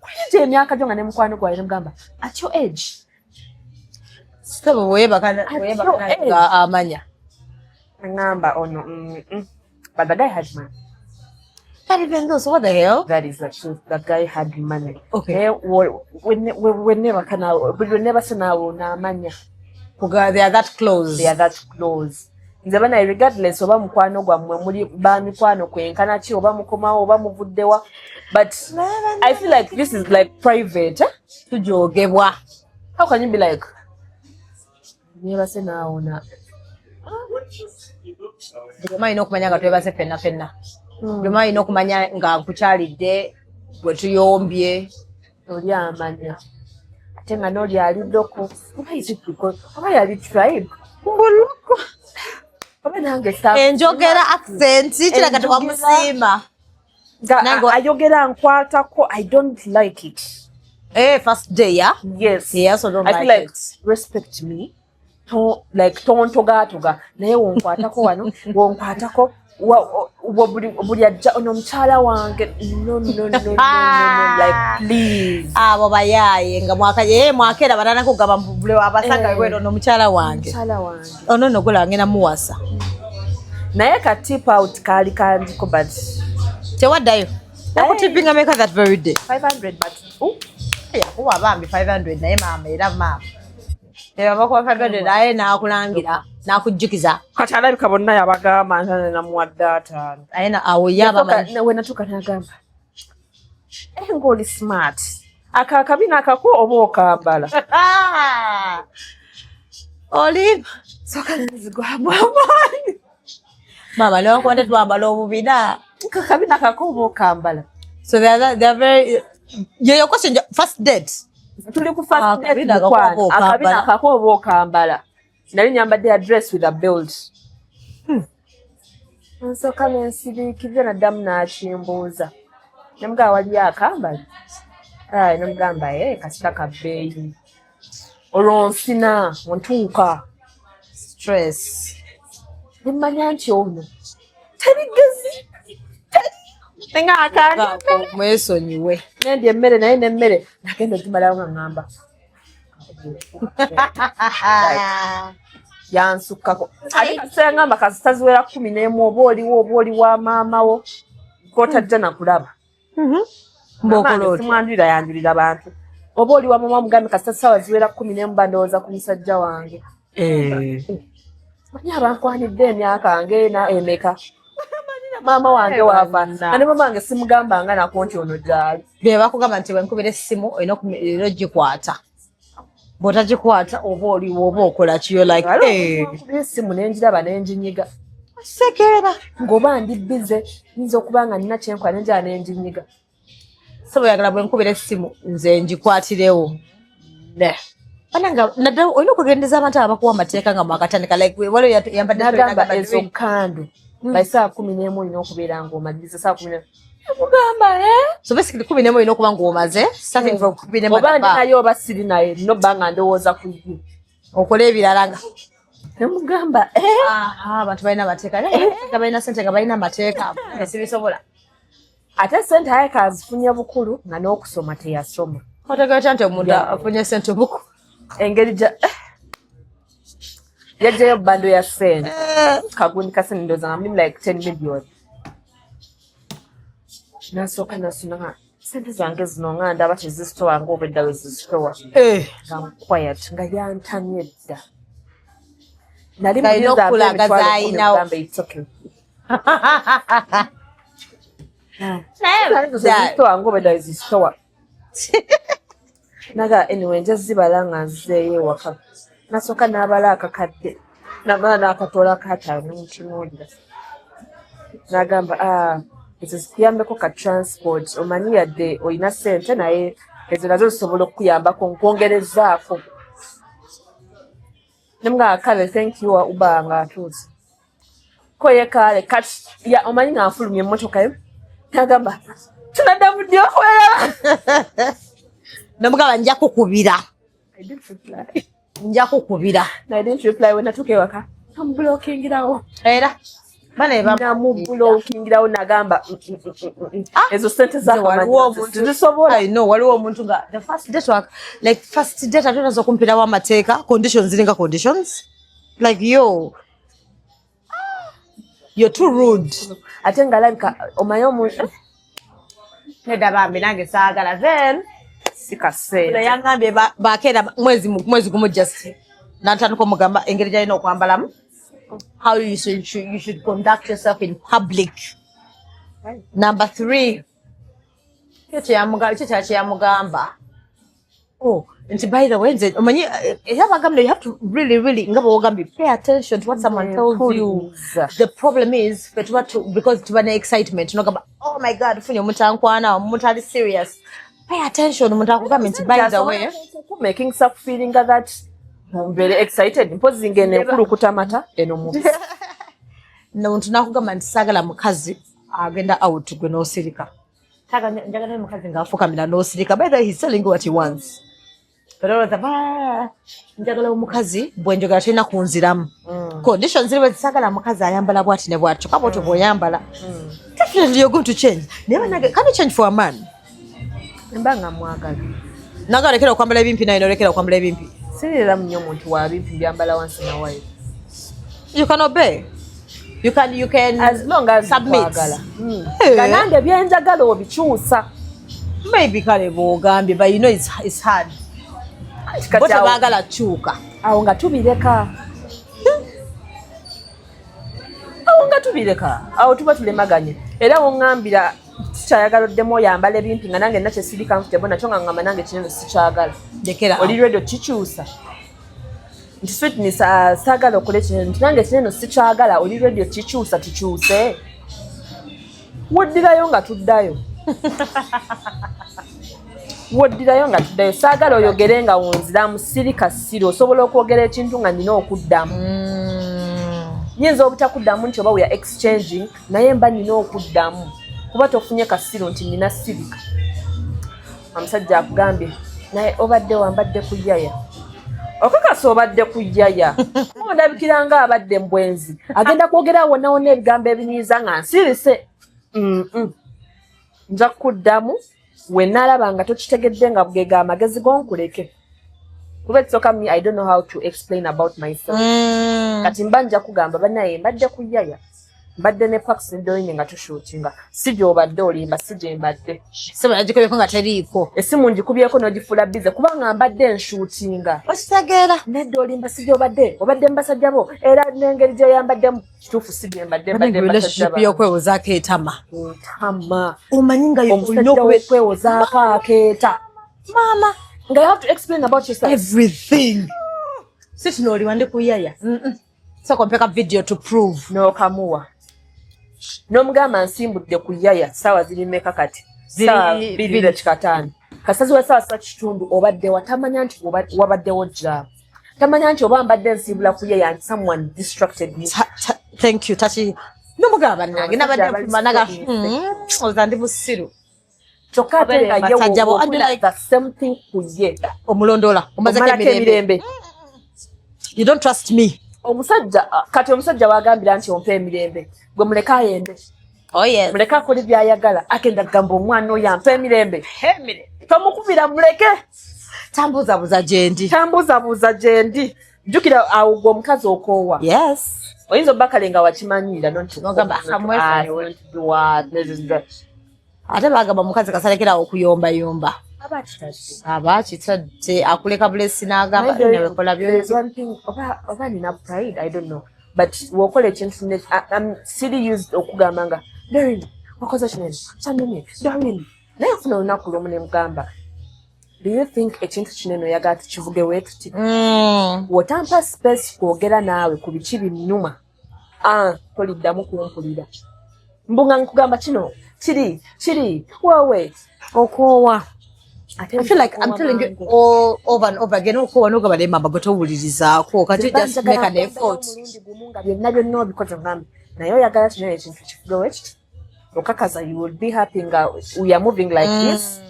kuyinja emyaka gyo nga ne mukwano gwange, nemugamba at your age. Sebo weebaka At weebaka your age. nga amanya. Nangamba ono But the guy had money. But even though, so what the hell? That is the truth. The guy had money. Okay. Naye we neebaka naawe, buli lwe neebase naawe onaamanya. Kuga they are that close. They are that close. Nze banaye, regardless oba mukwano gwammwe muli ba mikwano kwenkana ki, oba mukomawo oba muvuddewa, but I feel like this is like private, eh? Tujogebwa. How can you be like, neebase naawe na Buli omu alina okumanya nga twebase ffenna ffenna. Buli omu alina okumanya nga nkukyalidde, bwe tuyombye. Oli amanya ate nga n'oli ali local, oba is it because oba yali tribe? Mbuluko. Oba nange Enjogera, accent, kiraga Enjogera. tewamusiima. Nga Nange ayogera nkwatako, I don't like it. Eh, first day, yeah? Yes. Yeah, so don't I feel like like it. Respect me. To, like tontogatoga, naye wonkwatako wano, wonkwatako buli ajja, ono omukyala wange, no, no, no, no, no, no, like please. Abo bayaaye nga mwaka ye mwakera batandika kugamba mbu buli abasanga Eh. weno ono omukyala wange. Omukyala wange. Ono nno gwe ngenda muwasa. Naye ka tip out kaali kangiko, but Tewaddayo. Nakutipinga meka that very day? 500, but ooh, Yakuwa bambi 500, naye maama era maama. Tebabakuwa 500 naye n'akulangira n'akujjukiza. Kati alabika bonna yabagamba nti namuwadde 5. Naye awo ye abamanyi. We natuuka n'agamba, "Eh, ng'oli smart, aka akabina akako oba okambala?" Oli Soka nenzigwamu amaanyi. Maama newankubadde twambala obubina. Kakabina kako oba okambala? So they are very yeyo question, first date. Tuli ku first date, Akabina akako mukwano. oba okambala. Akabina akako oba okambala? Nali nyambadde a dress with a belt. Nsooka nensiriikirira, naddamu n'akimbuuza, nemugamba waliyo akambala. Aye, nemugamba e kasita kabbeeyi, olwo nsina ntuuka Stress. nemmanya nti ono terigezi nga akandi. Mwesonyiwe. Nendya emmere, naye nemmere nagenda ogimalawo nga ŋŋamba yansukkako. Ate kasita yaŋŋamba kasita ziwera 11, oba oliwo oba oli wa maama wo kotajja nakulaba. Mbokola otya? Simwanjulira, yanjulira bantu. Oba oli wa maama, mugambe kasita ssaawa ziwera 11 bandowooza ku musajja wange. Manyi abankwanidde emyaka ngeena emeka, maama wange waava nga ne maama wange simugambanga nako nti ono gyali. Bye bakugamba nti bwenkubira essimu olina era ogikwata, bw'otagikwata oba oliwo oba okola ki? You're like, eh. Nkubira essimu nenjiraba nenjinyiga. Sekeera. Ng'oba ndi busy, nyinza okuba nga nina kyenkola, nenjala nenjinyiga. So bweyagala bwenkubira essimu nze ngikwatirewo. Ne Bananga naddala olina okugendeza abantu abakuwa amateeka nga mwakatandika, like waliwo yambadde nagamba n'agamba ezo candle by saa 11 olina okubeera ng'omaliriza saa 11, mugamba eh? So basically 11 olina okuba ng'omaze, starting from 11. Oba ndi naye oba siri naye, nobba nga ndowooza ku ye. Okola ebirala nga nemugamba eh? Aha, abantu balina amateeka naye nga balina sente, nga balina amateeka, sibisobola. Ate sente aye kazifunye bukulu nga n'okusoma teyasoma. Otegeera nti omuntu Yeah. afunye sente obuku Engeri gya yajjayo bundle ya sente, kagundi ka sente, ndowooza nga mulimu like 10 million. Nasooka nasuna nga sente zange zino nga ndaba tezisitowa nga obwedda bwe zisitowa. Nga quiet, nga yantamye dda. Nali Nga alina muyinza ampa okukulaga 10,000, z'ayinawo. mugamba, "It's okay." Naye Zisitowa nga obwedda bwe zisitowa. Naga anyway nja zibala nga nzizeeyo ewaka. Nasooka n'abala akakadde, namala n'akatoola kataano, nemutunuulira, n'agamba, "Ah, ezo zikuyambeko ka transport, omanyi yadde olina ssente naye ezo nazo zisobola okukuyambako nkwongerezaako." Nemugamba, "Kale, thank you." Wa Uber nga atuuse ko ye, kale kati ya omanyi nga nfulumya emmotoka yo, nagamba Tunaddamu ddi okweraba? Nomugamba nja kukubira. I didn't reply. Nja kukubira. I didn't reply. When natuuka ewaka namublokingirawo. Era Namublokingirawo, nagamba, "Ezo sente zakazisobola." No, waliwo omuntu nga the first date like first date ate onaza okumpirawo amateeka, conditions, ziringa conditions like, yo, you're too rude. Ate nga alabika omanyi omuntu. Nedda bambi, nange saagala then. Si kaseera. Yangambye bakeera mwezi gumu, just nantandika omugamba engeri gyalina okwambalamu, how you should conduct yourself in public. Number three, kyo kyala kyeyamugamba, oh, nti by the way, nze omanyi era bagambye you have to really really, nga bwogambye, pay attention to what someone tells you. The problem is fe tuba because tuba ne excitement, nogamba, "Oh my God, funye omuntu ankwana, omuntu ali serious." Pay attention, omuntu akugambye nti by the way. Making self feeling that mbeere excited, mpozi ngeno enkulukuta mata eno mubisi. Omuntu nakugamba nti saagala mukazi agenda out gwe n'osirika. Njagala mukazi ng'afukamira n'osirika. By the way, he's telling you what he wants. Olowooza, njagala omukazi bwe njogera tolina kunziramu. Conditions ziri bwe saagala mukazi ayambala bwati ne bwati, kyokka bwotyo bw'oyambala, definitely you're going to change. Naye bannange, can you change for a man? Mba nga mwagala. Naga olekera okwambala ebimpi, naye nolekera okwambala ebimpi. Sirira nnyo omuntu wa bimpi, byambala wansi nawayo. You can obey, you can As long as submit. nkwagala. Eh. Nga nange byenjagala obikyusa. Maybe kale bw'ogambye, but you know it's hard. Kati bo awo- tebaagala kyuka. Awo nga tubireka, awo nga tubireka, awo tuba tulemaganye. Era woŋŋambira sikyayagala oddemu oyambala ebimpi nga nange nakye siri comfortable nakyo, nga ŋŋamba nange kinene sikyagala. Ndekera. Oli ready kikyusa nti sweetness, saagala okole kinene, nti nange kinene sikyagala, oli ready kikyusa? Tukyuse, woddirayo nga tuddayo, woddirayo nga tuddayo. Saagala oyogere nga wonziramu, siri kasiru. Osobola okwogera ekintu nga nina okuddamu. Nyinza obutakuddamu nti oba we are exchanging, naye mba nina okuddamu kuba tofunye kasiru nti nina sirika. Omusajja akugambye naye obadde wambadde kuyaya, okakasa obadde kuyaya, ondabikira nga abadde mbwenzi, agenda kwogera wonna wonna ebigambo ebinyiiza nga nsirise. Nja kukuddamu we naalaba nga tokitegedde, nga bwega amagezi gonkuleke, kuba ekisooka me, I don't know how to explain about myself. Kati mba nja kugamba, bannaye mbadde kuyaya, mbadde ne Pax ne Doreen nga tushootinga, si gy'obadde olimba, si gye mbadde. Simu nagikubyeko nga teriiko. Essimu ngikubyeko n'ogifuula busy kubanga mbadde nshootinga. Okitegeera. Nedda olimba, si gy'obadde, obadde mu basajja bo, era n'engeri gy'oyambaddemu kituufu si gye mbadde, mbadde mu basajja. Relationship y'okwewozaako etama. Etama. Omanyi nga olina omusajja okube w'okwewozaako akeeta. Maama. Nga you have to explain about yourself. Everything, si kino oli wandi kuyaya, sooka ompeka video to prove. N'okamuwa n'omugamba nsimbudde ku yaya, saawa ziri meka kati? Ziri Saawa 2 2. 5:15, kasazi wa saawa 3:15. Obadde wa tamanya nti wabaddewo jam, tamanya nti oba mbadde nsiibula ku yaya and someone distracted me. Thank you. Tati nomugamba, bannange nabadde Abasajja nfuma naga abali oza ndi musiru. Kyokka ate nga ye Basajja bo, and wokola like- the same thing ku ye. Omulondola omazeko omalako emirembe. Emirembe. You don't trust me. Omusajja kati omusajja wagambira nti ompa emirembe, gwe muleke ayende. Oh yes. Muleke akole byayagala, agenda kugamba omwana oyo ampa emirembe, tomukubira, muleke. Tambuuzabuuza gyendi. Tambuuzabuuza gyendi. Jjukira awo gwe omukazi okoowa. Yes. Oyinza obba kale nga wakimanyiira. N'ogamba, "Amwesonyiwe." Ate bagamba omukazi kasalekerawo okuyombayomba, aba akitadde akuleka bulesi n'agamba newekola byo. Oba nina pride, I don't know, but wokola ekintu I'm siri used okugamba nga Doreen wakoze kinene kyanene Doreen, naye nfuna olunaku lumu ne mugamba, do you think ekintu kinene oyagala tukivuge wetuti? Wotampa space kwogera naawe ku biki binnuma, ah, toliddamu kumpulira mbunga nkugamba kino kiri kiri wowe. Okoowa. Ate I feel like I'm telling you all over and over again. Okoowa n'ogamba naye mama gwe towulirizaako. Can't you just make an effort? Omulundi gumu nga byonna byonna obikoze, ngambe naye oyagala kino ekintu kifuge wekiti. Okakasa you will be happy nga we are moving like this,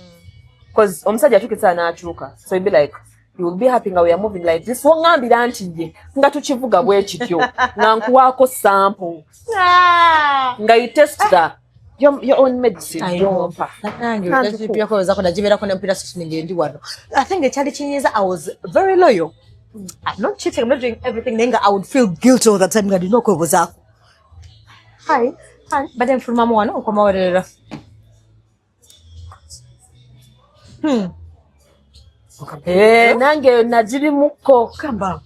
because omusajja atukisa n'akyuka, so you be like, you will be happy nga we are moving like this. Woŋŋambira nti ye nga tukivuga bwe kityo, nga nkuwaako sample, nga you test your own medicine, gyompa. Nange relationship yakwewozako nagibeerako nempira sisi ndi wano. I think ekyali kinyiiza, I was very loyal. I'm not cheating, I'm not doing everything, naye nga I would feel guilty all the time nga ndina okwewozaako. Hi, hi, badde nfulumamu wano nkomawerera. Eh, nange nagirimuko. Gamba,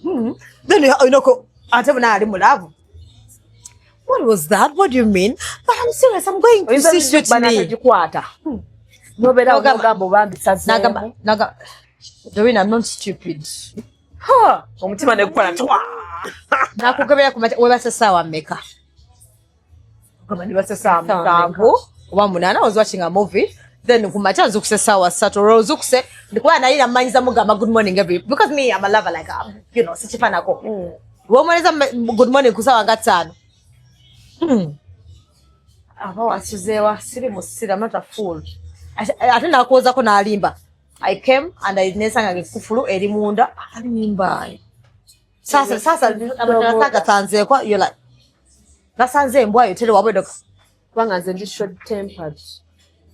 Then olina ate bona ali mu love. What was that? What do you mean? But I'm serious, I'm going to see Sweetney. Banagikwata nobeera Nogamba- nogamba obambisazeemu. Nagamba, Doreen, I'm not stupid. Omutima negukola twa. Nakugobera ku makya, webase ssaawa mmeka? Ogamba nibase saa 7 7. Oba 8. I was watching a movie. Then ku makya nzukuse ssaawa 3, olwo nzukuse ndikuba naye namanyiza mugamba good morning every, because me, I'm a lover, like sikifanako. Lwomwereza good morning ku ssaawa nga 5. Aba wasuzeewa siri musira, I'm not a fool. Ate nakuwoozako n'alimba. I came and I nesanga ng'ekufulu eri munda, alimba. Sasa sasa agasanzeeko, you're like, nasanze embwa yo tere wabwedoka. Kubanga nze ndi short tempered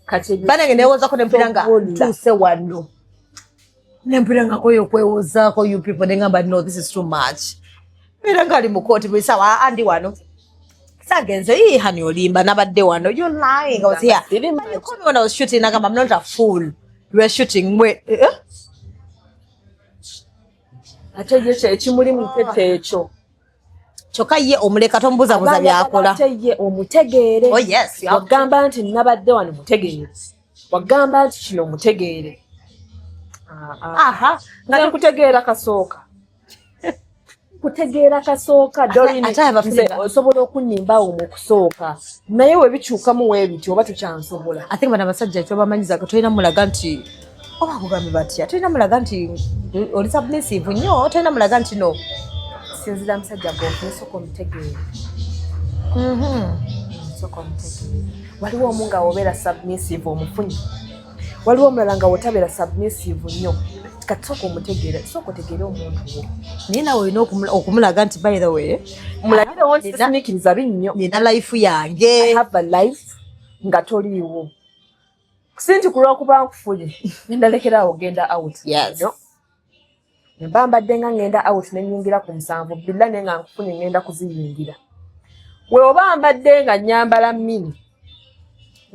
kati ebyo. Banange newoozako nempira nga Tobola. ntuuse wano nempira nga koyo okwewozaako, you people, nengamba, no, this is too much. Mbeera nga ali mu kooti buli saawa, andi wano sagenze, ii hani olimba, nabadde wano, you lying, I was here. Siri. But you called me when I was shooting. Nagamba, I'm not a fool, you were shooting, mwe eh? Ate ye ekimuli mu tete ekyo. Kyokka ye omuleka tomubuzabuza byakola. Ate ye omutegeere. Oh, yes, you have to. Wagamba nti nabadde wano, mutegeere. Wagamba nti kino, mutegeere. Aha. Nze nkutegeera kasooka, kutegeera kasooka. Doreen, Ate abafiirwa. nze osobola okunnimbawo mu kusooka, naye we bikyukamu weebiti oba tukyansobola. I think bano abasajja kyobamanyiza, tolina mulaga nti oba akugambye batya, tolina mulaga nti oli submissive nnyo, tolina mulaga nti no. Sinzira musajja gwofune, sooka omutegeere. Sooka omutegeere. Waliwo omu nga wobeera submissive omufunye, waliwo omulala nga wotabeera submissive nnyo. Kati sooka omutegeere, sooka otegeere omuntu wo. Naye nawe olina okumulaga nti by the way, Mulagirewo nti sisimiikiriza binnyo. Nina life yange. I have a life nga toliiwo, si nti ku lwokuba nkufunye nendalekerawo ogenda out. Yes. No. Mba mbadde nga ngenda out nenyingira ku 7 billa, naye nga nkufunye ngenda kuziyingira. We oba mbadde nga nyambala mini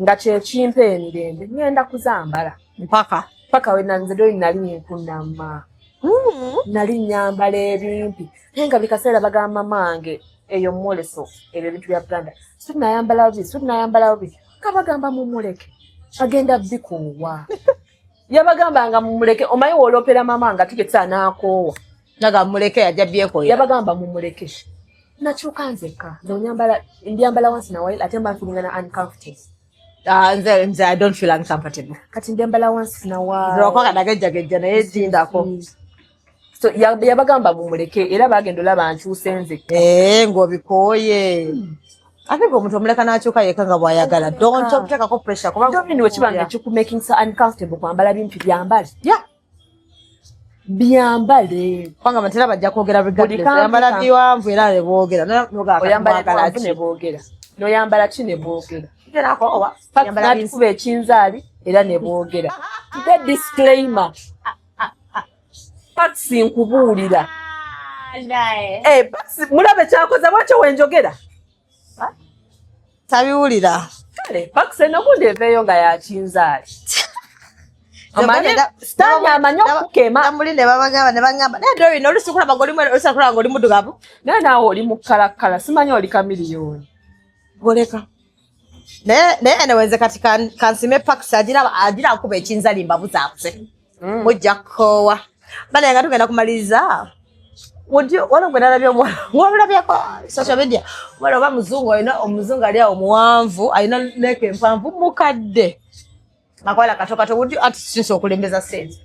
nga kyekimpa emirembe, ngenda kuzambala mpaka paka we nanze doli nali nkunama, nali nyambala ebimpi, naye nga buli kaseera bagamba mange eyo mwoleso, ebyo ebintu bya Buganda, so nayambala bubi, so nayambala bubi, nga bagamba mumuleke agenda bikuwa. Yabagamba nga mumuleke, omanyi woolopera mama nga tuketsa n'akoowa. Naga muleke yajja byekoya. Yabagamba mumuleke, nakyuka nzekka nze onyambala ndyambala once in a while, ate mba nfeelinga na uncomfortable. Ah, nze I don't feel uncomfortable. Kati ndyambala once in a while. Lwakuba nagejjagejja naye zindako. So yabagamba mumuleke, era bagenda olaba nkyuse nzekka. Eh, ng'obikooye. Ate nga omuntu omuleka n'akyuka yekka nga bw'ayagala, don't omuteekako pressure kuba Doreen, wekiba nga kikumaking so uncomfortable kwambala bimpi, byambale. Byambale. Kubanga batera bajja kwogera regardless. Buli kampi Oyambala biwanvu era ne boogera. Oyambala Mwagala biwanvu ki? ne boogera, noyambala ki ne boogera. Gerako owa oyambala binsi. Natukuba ekinzaali era ne boogera. The disclaimer, Paxi, nkubuulira. Eh, Paxi, mulabe kyakoze bwatyo wenjogera. Tabiwulira. Kale Paxi enogundi eveeyo nga yakinzaali. Omanyi sitaani amanyi okukema. Namuli ne babagamba ne bagamba naye Doreen, oluusi kulaba ng'oli mwere, oluusi kulaba ng'oli muddugavu. Naye naawe oli mukkalakala, simanyi oli kamiliyoni. Goleka naye anyway, nze kati kansime Pax agira akuba ekinzali mbabuzaabuze, mujja kukoowa. Bane nga tugenda kumaliriza. Waliwo gwe nalabye omuwala, wamulabyeko social media, omuwala oba muzungu, alina omuzungu ali awo muwanvu, alina neck empanvu, mukadde, akawala kato kato. Would you, ati since okulembeza sente,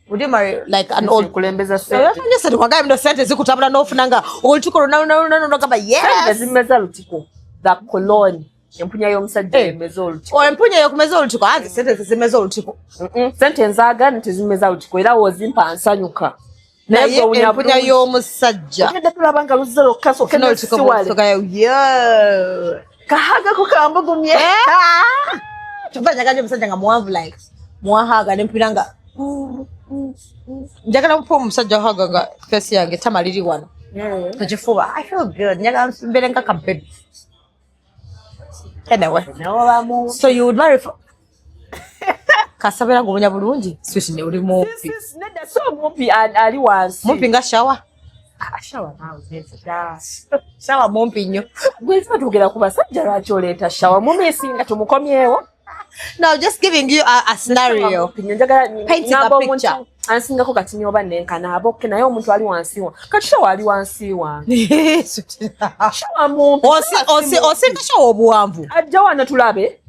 would you marry like an old Kulembeza sente. Sente wagaye mno, sente zikutabula n'ofuna nga olutiko lunalunalunalunagamba Sente yes. zimeza lutiko, the cologne. Empunya y'omusajja emeza olutiko. Empunya yokumeza olutiko, anze sente zizimeza olutiko. Sente nzaagala tezimeza olutiko, era wozimpa nsanyuka. Naye empunya y'omusajja ogenda tulaba nga luzze lwokka, soke ofuna olutiko nesiwale bw'osokayo, yeah. Kahagako kambugumye. Kyova njagala omusajja nga muwanvu, like muwahaga nempulira nga njagala mupa omusajja haga nga face yange tamaliri wano ekifuba. I feel good, njagala mbeere nga kabebi. Anyway, so you would marry for kasabera ng'omunya bulungi, sweet, ne oli mumpi? Nedda, so mumpi ali wansi. Mumpi nga shower. Ah, shower naawe nedda. Shower mumpi nnyo. Gwe tuba twogera ku basajja, lwaki oleeta shower? Mumisinga tumukomyewo. No, just giving you a scenario. Mumpi nnyo, njagala Painting a ngamba omuntu picture. ansingako kati oba nenkana abokke, naye omuntu ali wansi wa kati shower ali wansi wange, shower mumpi. Osinga shower obuwanvu. Ajja wano tulabe.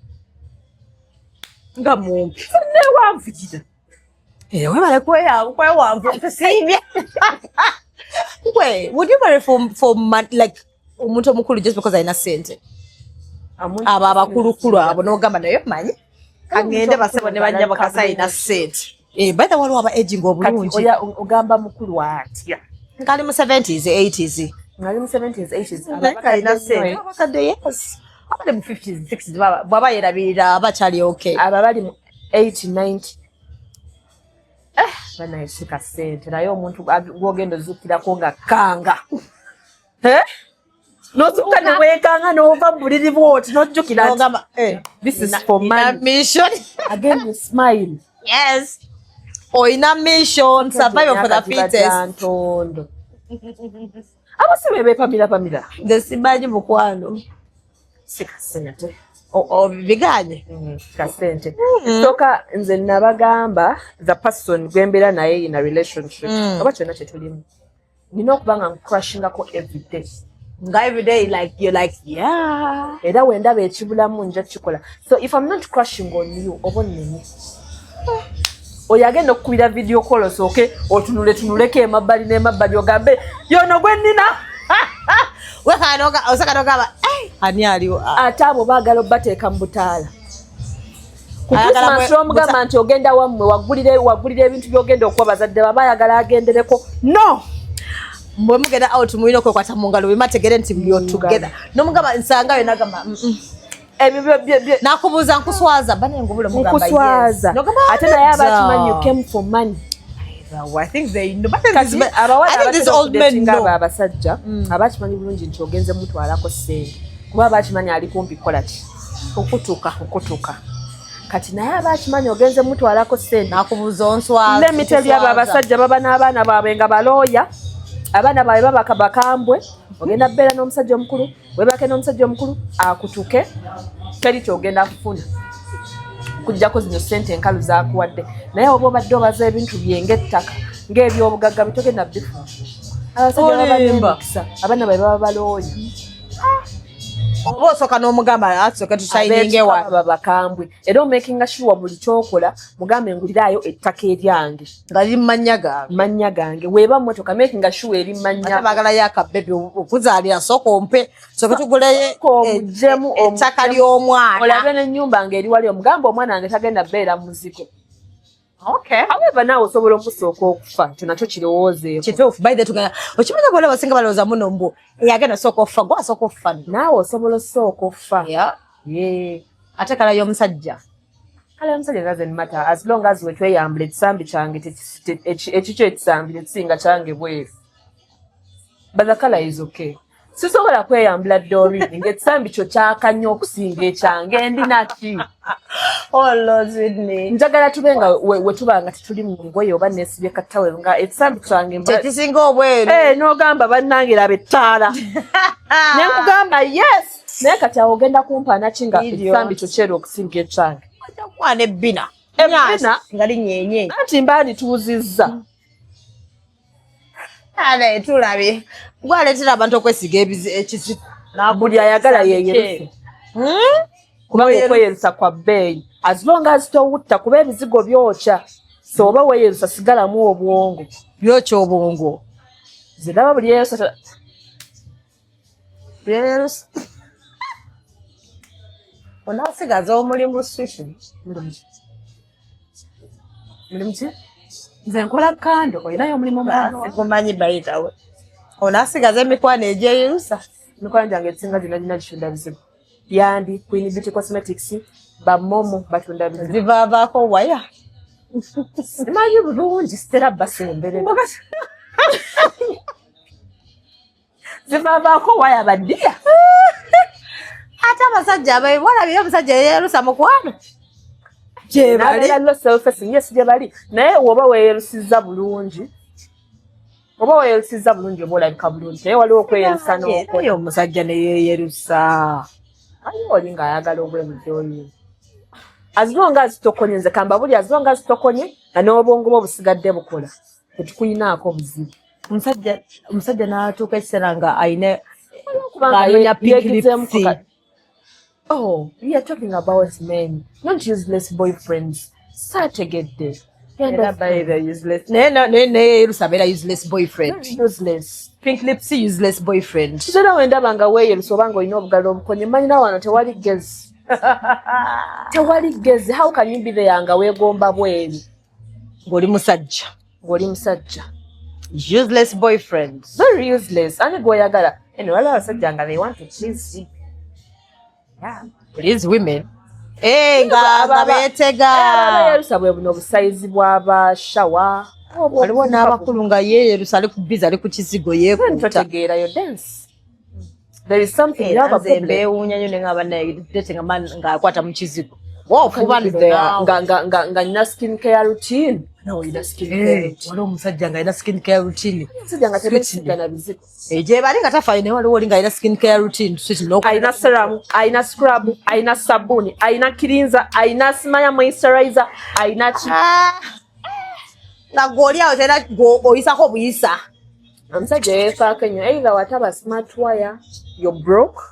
Nga mumpi. Newanvukira. Webale kwewanvu, tusiimye. Gwe, would you marry for man, like omuntu omukulu just because alina sente? Abo abakulukulu abo n'ogamba naye manyi kagende basebo ne bajja bakasa alina sente. Eh, by the way, waliwo aba aging kati obulungi. Oya ogamba mukulu atya? Ngali mu 70s, 80s. Ngali mu 70s, 80s? Naye kalina sente. Abakadde, yes. Abali mu 50s, 60s, bw'aba yerabirira aba akyali okay. Abo abali mu 80, 90, eh, banaye sika sente, naye omuntu gwogenda ozuukirako nga kanga. Eh? Nozuuka ne weekanga n'ova mu buliri bwoti n'ojjukira nti N'ogamba, eh, this is for nina money. Mission. Again you smile. Yes. Oyina mission, survival for the Emyaka giba fittest. gya ntondo. Abo si be beepamira pamira? Nze simanyi, mukwano. Sika sente. Biganye. Sika sente. Soka nze nabagamba, the person gwe mbeera naye in a relationship oba kyonna kye tulimu, nina okuba nga ncrushingako everyday. Nga everyday, like you're like, yeah. Era wendaba ekibulamu nja kukikola. So if I'm not crushing on you, oba onnenye. Oyo agenda okukubira video call, osooke otunule tunuleko emabbali n'emabbali ogambe yono gwe nnina. Osaka nogamba, "Eh, ani aliwo?" Ah. Ate abo baagala obbateeka mu butaala ku Ayagala Christmas. Lwomugamba nti ogenda wammwe wagulire ebintu byogenda okuwa bazadde, baba ayagala agendereko no. Bwe mugenda out mulina okwekwata mu ngalo bwemategere nti you're together. Nomugamba nsangayo nagamba mm. Ebyo Nakubuuza nkuswaza banenga obule mugamba yes. Nkuswaza. Nogamba, Ate naye aba "Nedda." akimanyi you came for money. I think they know. But Kati abawala I think these old men abatera know. abo abasajja abakimanyi bulungi nti ogenze mutwalako ssente, kuba abakimanyi ali kumpi kukola ki? Okutuka. Okutuka. Kati naye abakimanyi ogenze mutwalako ssente, Nakubuuza onswaza. let me tell you, abo abasajja baba n'abaana baabwe nga balooya, abaana baabwe babaka bakambwe. Ogenda kubeera n'omusajja omukulu, webake n'omusajja omukulu akutuke, teri kyogenda kufuna kujjako zino ssente enkalu zakuwadde. Naye oba obadde obaza ebintu bye ng'ettaka, ng'ebyobugagga bitogenda bifuna. Abasajja baba Olimba. n'emikisa, abaana baabwe baba balooya. Oba osooka n'omugamba asooke tushayininge wa. Ab'ekika baba bakambwe, era omakinga sure buli kyokola mugambe nguliraayo ettaka eryange. Nga liri mu mannya gange. Mannya gange. Weeba motoka, makinga sure eri Ate mannya. baagalayo akabebi okuzaalira, sooka ompe sooke tuguleyo Omugyemu. ettaka ly'omwana. Olabe n'ennyumba ng'eri wali, omugamba omwana wange tagenda beera mu muzigo. Okay. However, naawe osobola omusooka okufa, ekyo nakyo kirowoozeeko. Kituufu. By the tugenda okimanya bwala basinga balowooza muno mbu eyagenda osooka okufa gwe asooka okufa nno. Naawe osobola osooka okufa. Yeah. Ye. Ate color y'omusajja. Color y'omusajja doesn't matter as long as wetweyambula ekisambi kyange ekikyo ekisambi tekisinga kyange bweru, but the color is okay. Sisobola kweyambula Doreen ng'ekisambi kyo kyaka nnyo okusinga ekyange, ndi naki? Oh Lord, Sydney. Njagala tube nga we tuba nga tetuli mu ngoye oba neesibye katawero nga ekisambi kyange kyekisinga obweru. Eh, n'ogamba bannange laba ettaala, ne nkugamba yes, naye kati awo ogenda kumpaana ki nga Idiot. ekisambi kyo kyeru okusinga ekyange? Kwana ebbina. Ebbina? Nga linyenye. Anti mba ndituuzizza. Ale tulabye gwaleetera abantu okwesiga ekizi. Buli ayagala yeeyeruse, kubanga okweyerusa kwa bbeeyi as long as towutta, kuba ebizigo byokya. So oba weeyerusa sigalamu obwongo. Byokya obwongo. Nze ndaba buli yeeyerusa Byeyerusa. Onaasigaza omulimu switi? Mulimu ki? Nze nkola kando, olinayo omulimu omulala? Sikumanyi bayitawe. Onaasigaza emikwano egyeyirusa? Mikwano gyange ekisinga gyonna gina gitunda bizibu. Yandi Queen Beauty Cosmetics, bamomo batunda bizibu. Zivaavaako waya. Simanyi bulungi, sitera basemberera. Zivaavaako waya baddiya. Ate abasajja walabira omusajja yeyerusa mukwano gyebali. Nabeera low self esteem. Yes, gye bali, naye woba weeyerusiza bulungi, oba weeyerusiza bulungi, oba olabika bulungi, naye waliwo okweyerusa n'okola. Naye omusajja neyeyerusa. Waliwo oli ng'ayagala obweru gy'oli, as long as tokonye. Nze kamba buli as long as tokonye nga n'obwongo bwo busigadde bukola, tetukuyinaako buzibu. Omusajja n'atuuka ekiseera nga ayina Kubanga ng'anoonya pink yeegizeemu lips. Oh, we are talking about men, not useless boyfriends. Saategedde. Era by the useless, naye neyeyerusa abeera useless boyfriend. Very useless. Pink lips, useless boyfriend. Kitera wendaba nga weeyerusa oba nga olina obugalo obukonye, manyira wano tewali gezi, tewali gezi. How can you be there nga weegomba bweru? Ng'oli musajja. Ng'oli musajja. Useless boyfriend. Very useless. Ani gweoyagala eno? Waliwo abasajja nga they want to please you. Yeah. Please women. Eh, nga beetega. Abayerusa bwe buno obusayizi bw'aba shawa. Waliwo n'abakulu nga yeeyerusa, ali ku bizi, ali ku kizigo, yeekuuta. Totegeera yo dance. There is something, you have a Nze problem. mbeewuunya nnyo ne ngamba naye nga man ng'akwata mu kizigo ofuba. Nga nina skin care routine, nawe olina skin care routine. Waliwo omusajja ng'alina skin care routine. Omusajja nga tebeesiga na bizigo. Gyebali nga tafaayo, naye waliwo oli ng'alina skin care routine, sweet. Alina serum, alina scrub, alina sabuni, alina cleanser, alina simanya moisturizer, alina ki. Nga gw'oli awo tera oyisako obuyisa. Omusajja yeefaako ennyo, either wataba smart wire, you're broke.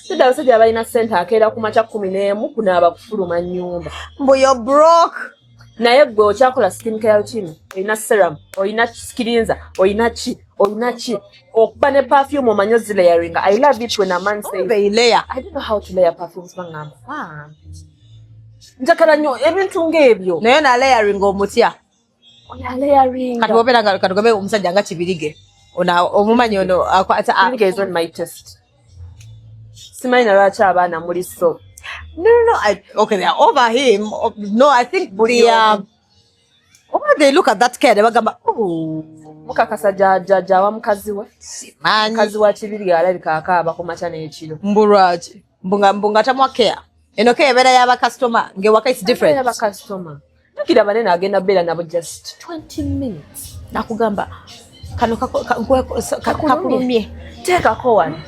Sidda abasajja abalina ssente akeera ku makya 11 kunaaba kufuluma nnyumba. Mbu yo broke. Naye gwe okyakola skin care routine, olina serum, olina cleanser, olina ki, olina ki, okuba ne perfume omanyi ozilayaringa. I love it when a man says, Beileya. "I don't know how to layer perfumes." Bangamba, "Ah." Njagala nnyo ebintu ng'ebyo. Naye na layering omutya. Oya layering. Kati wobeera nga katugambe omusajja nga Kibirige ono, omumanyi ono akwata Kibirige is on my test. Simanyi na lwaki abaana muli so. No, okay, they are over him. No, I think they are over. They look at that care ne bagamba, "Oh." Mukakasa jajjawa mukazi we. Simanyi. Mukazi wa Kibirige alabika akaaba ku makya n'ekiro. Mbu lwaki? Mbu nga tamwa care. Eno care ebeera y'abakasitoma, ng'ewaka it's different. Bakasitoma jjukira banene agenda beera nabo just 20 minutes. Nakugamba kano kakulumye. Teekako wano,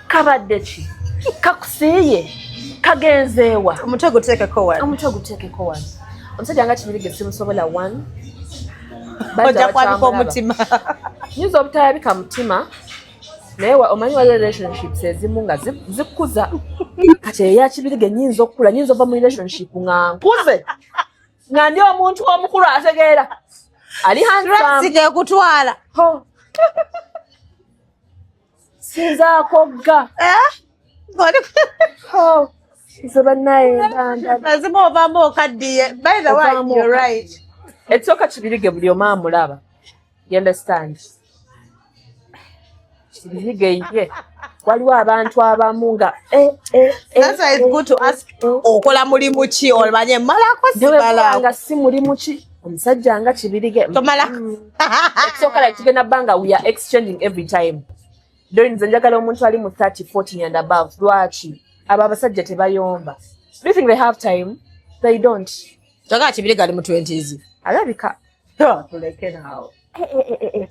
kabadde ki, kakusiiye, kagenzeewa? Omutwe guteekeko wano. Omutwe guteekeko wano. Omusajja nga Kibirige simusobola one. Ojja kwanika omutima. Nyinza obutayabika mutima, naye omanyi waliwo relationships ezimu nga zikuza. Kati eya Kibirige nyinza okukula, nyinza ova mu relationship nga nkuze, nga ndi omuntu omukulu ategeera, ali handsome. Sigekutwala. Ho. Sinzaako gga. Ho. Nze bannaye ndanda. Mazima ovaamu okaddiye, by the way. Ovaamu. You're right. Ekisooka, Kibirige buli omu amulaba, you understand? Kibirige ye waliwo abantu abamu nga That's why it's good to ask, okola mulimu ki, omanye malako simalako. Nga si mulimu ki, omusajja nga Kibirige. Tomalako. Ekisooka, like kigenda bbanga we are exchanging every time. Then nze njagala omuntu ali mu 30, 40 and above. Lwaki abo abasajja tebayomba? Do you think they have time? They don't. Kyokka Kibirige ali mu 20s. Alabika. Tuleke naawe,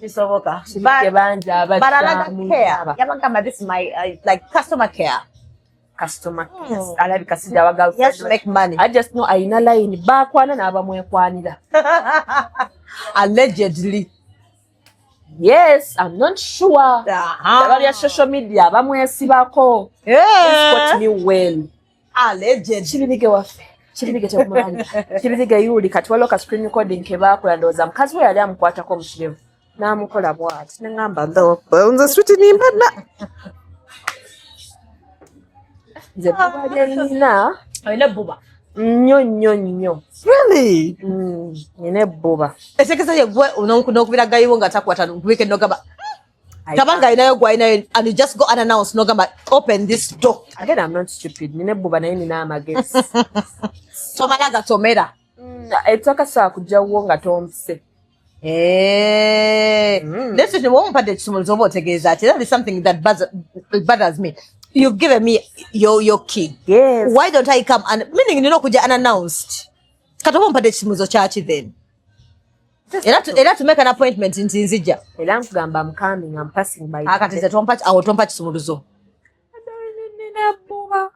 kisoboka. Kibirige bangi. But alaga care. Abakyamu. Yabagamba, this is my like customer care. Customer care. Alabika sijja wa He has to girlfriend. make money. I just know ayina line, bakwana n'abamwekwanira. Allegedly. Yes, I'm not sure. Aba bya social media bamwesibako. Quote me well. Allegedly. Kibirige waffe, Kibirige tekumumanyi. Kibirige yuli kati waliwo ka screen recording ke baakola, ndowooza mukazi we yali amukwatako omukirevu n'amukola bw'ati, neŋŋamba nze switi nimbana. Nze bbuba lye nnina. Olina ebbuba? Nnyo nnyo nnyo. Really? Nina ebbuba. Etegeeza yegwe n'okubira gayiwo nga takwata weekend, nogamba tabanga alinayo gwalinayo, and you just go unannounced nogamba, "Open this door." Again, I'm not stupid. Nina ebbuba naye nina amagezi. Tomala gasomera. Ettaka saa kujjawo nga tompise. Eh. Naye so bw'oba ompadde ekisumuluzo oba otegeeza ati that is something that bothers me. You've given me your key. Yes. Why don't I come and meaning nina okujja unannounced? Kati oba ompadde ekisumuluzo kyaki then? Era to make an appointment nti nzija. Era nkugamba, I'm coming, I'm passing by. Akati nze tompa, awo tompa kisumuluzo. Nina ebbuba,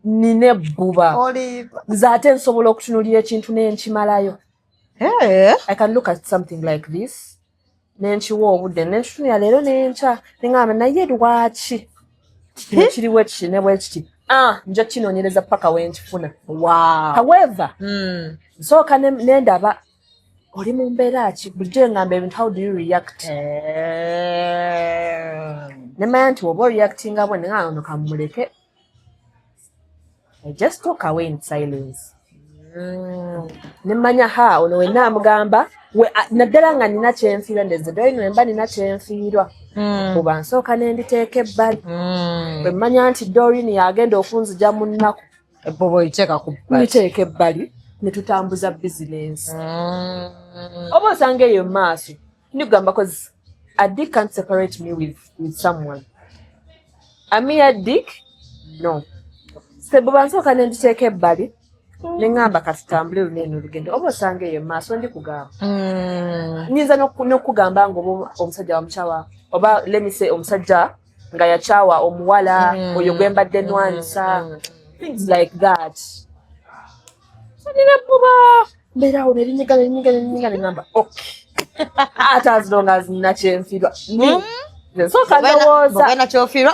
nina ebbuba. Nze ate nsobola okutunuulira ekintu nenkimalayo. Eh. I can look at something like this nenkiwa obudde, nenkitunira leero nenkya, neŋŋamba, naye lwaki kino kiriwo ekiki ne bwe kiti? Ah, nja kinoonyereza paka wenkifuna. However, nsooka nendaba oli mu mbeera ki. Bulijjo ngamba ebintu, how do you react? Nemanya nti oba oreactinga bwe neŋŋamba ono kamuleke. I just talk away in silence. Nemanya ha ono wenna amugamba naddala nga nina kyenfiirwa. Ndeze dolino emba nina kyenfiirwa oba nsooka nenditeeka ebbali bwe mmanya nti Dorin yagenda okunzija mu nnaku. Ebbuba oliteeka ku bbali. Niteeka ebbali ne tutambuza bizinensi. Oba osanga eyo mu maaso ndigamba, 'cause a dick can't separate me with someone. A mere dick, no. Sebbuba nsooka nenditeeka ebbali neŋŋamba katutambule luno eno olugendo, oba osanga eyo mu maaso ndi kugamba. Nyinza n'okugamba nga oba omusajja wamukyawa, oba let me say omusajja nga yakyawa omuwala oyo gwe mbadde nwanisa, things like that. So nina bbuba, mbeerawo nerinyiga nerinyiga nerinyiga, neŋŋamba okay, ate as long as nina kyenfiirwa, nze nsooka ndowooza. Bw'ogenda kyofiirwa,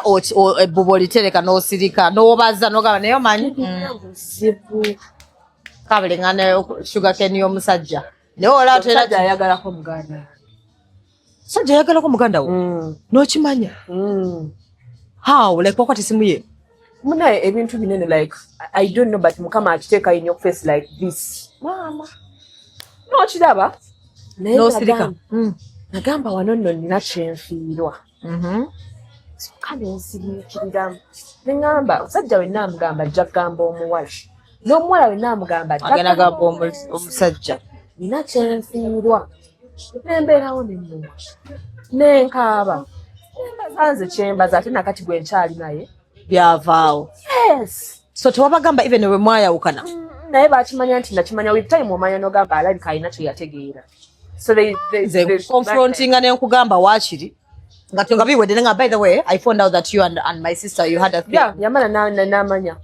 ebbuba olitereka n'osirika n'obaza n'ogamba naye omanyi buzibu. Kabalingana sugar cane y'omusajja naye olaba tera. Omusajja ayagalako muganda. Musajja ayagalako muganda wo? N'okimanya? Mm. How? Like wakwata esimu ye? Munaye, ebintu binene, like I don't know, but Mukama akiteeka in your face like this. Maama. N'okiraba naye. N'osirika. Nagamba wano nno nina kyenfiirwa. Sooka nensiriikiriramu, neŋŋamba omusajja wenna amugamba ajja kugamba omuwala, n'omuwala wenna amugamba ajja agenda kugamba gamba omusajja. Nina kyenfiirwa, nembeerawo nennuma nenkaaba, nembaza nze kyembaza ate nakati gwe nkyali naye. Byavaawo. Yes. So tewabagamba even bwe mwayawukana? Naye bakimanya nti nakimanya. With time omanya nogamba alabika alina kye yategeera. So nze confrontinga nenkugamba waakiri nga biwedde, nga by the way, I found out that you and my sister, you had a thing. Yeah, yamala n'amanya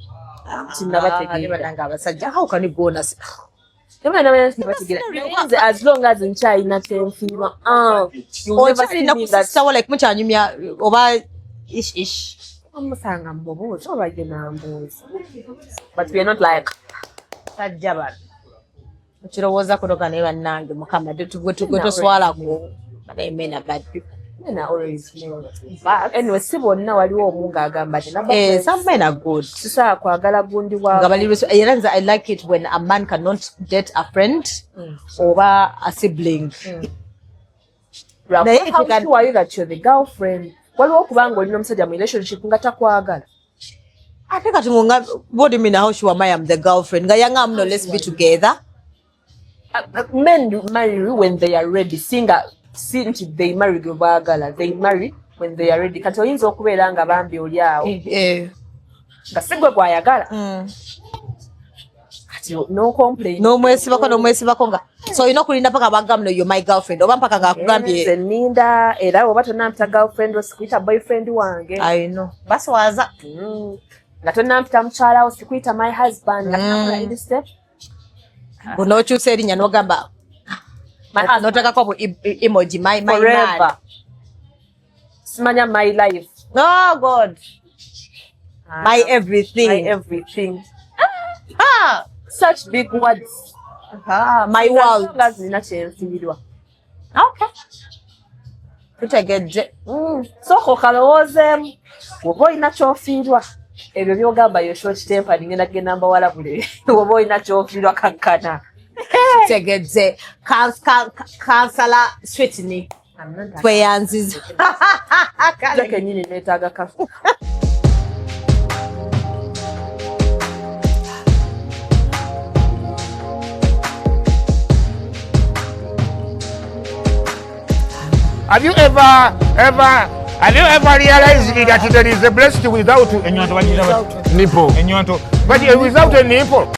nti nabategeera. Banange abasajja, how can you go na Yamala n'amanya nti nabategeera. Naye nze as long as nkyalina kyenfiirwa, ah, you'll never see okyalina me ku that sister wo, like mukyanyumya oba ish ish? Omusanga mubuuza oba ye nambuuza, but we are not like Sajja bano okirowooza kunoga, naye bannange Mukama gwe toswalako. But I mean, bad people. Men are always men. Anyway, si bonna, waliwo omu ng'agamba nti Eh, some men are good. Sisobola kwagala gundi wa Nga bali era nze I like it when a man cannot date a friend oba a sibling. Naye if you How sure are you that you're the girlfriend? Waliwo okubanga olina omusajja mu relationship nga takwagala. Ate kati ngonga, what do you mean, how sure am I am the girlfriend? Nga yangamba no, let's be together. Men marry when they are ready. Singa si nti they marry gwe baagala, they marry when they are ready. Kati oyinza okubeera nga bambi oli awo nga si gwe gwayagala, kati no complain. N'omwesibako, n'omwesibako, nga so olina okulinda mpaka bagamba no, you're my girlfriend, oba mpaka ng'akugambye. Nze nninda, era oba tonampita girlfriend, osikuyita boyfriend wange. I know, baswaza. Nga tonampita mukyalawo, sikuyita my husband, nga tonakola any step. N'okyusa erinnya n'ogamba My husband. N'oteekako bu emoji my man. Forever, simanya my life. Oh God, my everything. My everything. Ah, such big words. Ah, my world. Nga zirina kyenfiirwa. Okay, tutegedde. Sooka okalowoozeemu oba olina kyofiirwa. Ebyo byogamba yo short temper, ngenda genda mbawalabule oba olina kyofiirwa kakkana. Tegedde. Kansala Sweetney, tweyanziza. Nze kenyini neetaaga kafu. Have you ever, ever, have you ever realized that there is a blessed without Ennyonto bagira bati? nipple? Ennyonto. But without a nipple.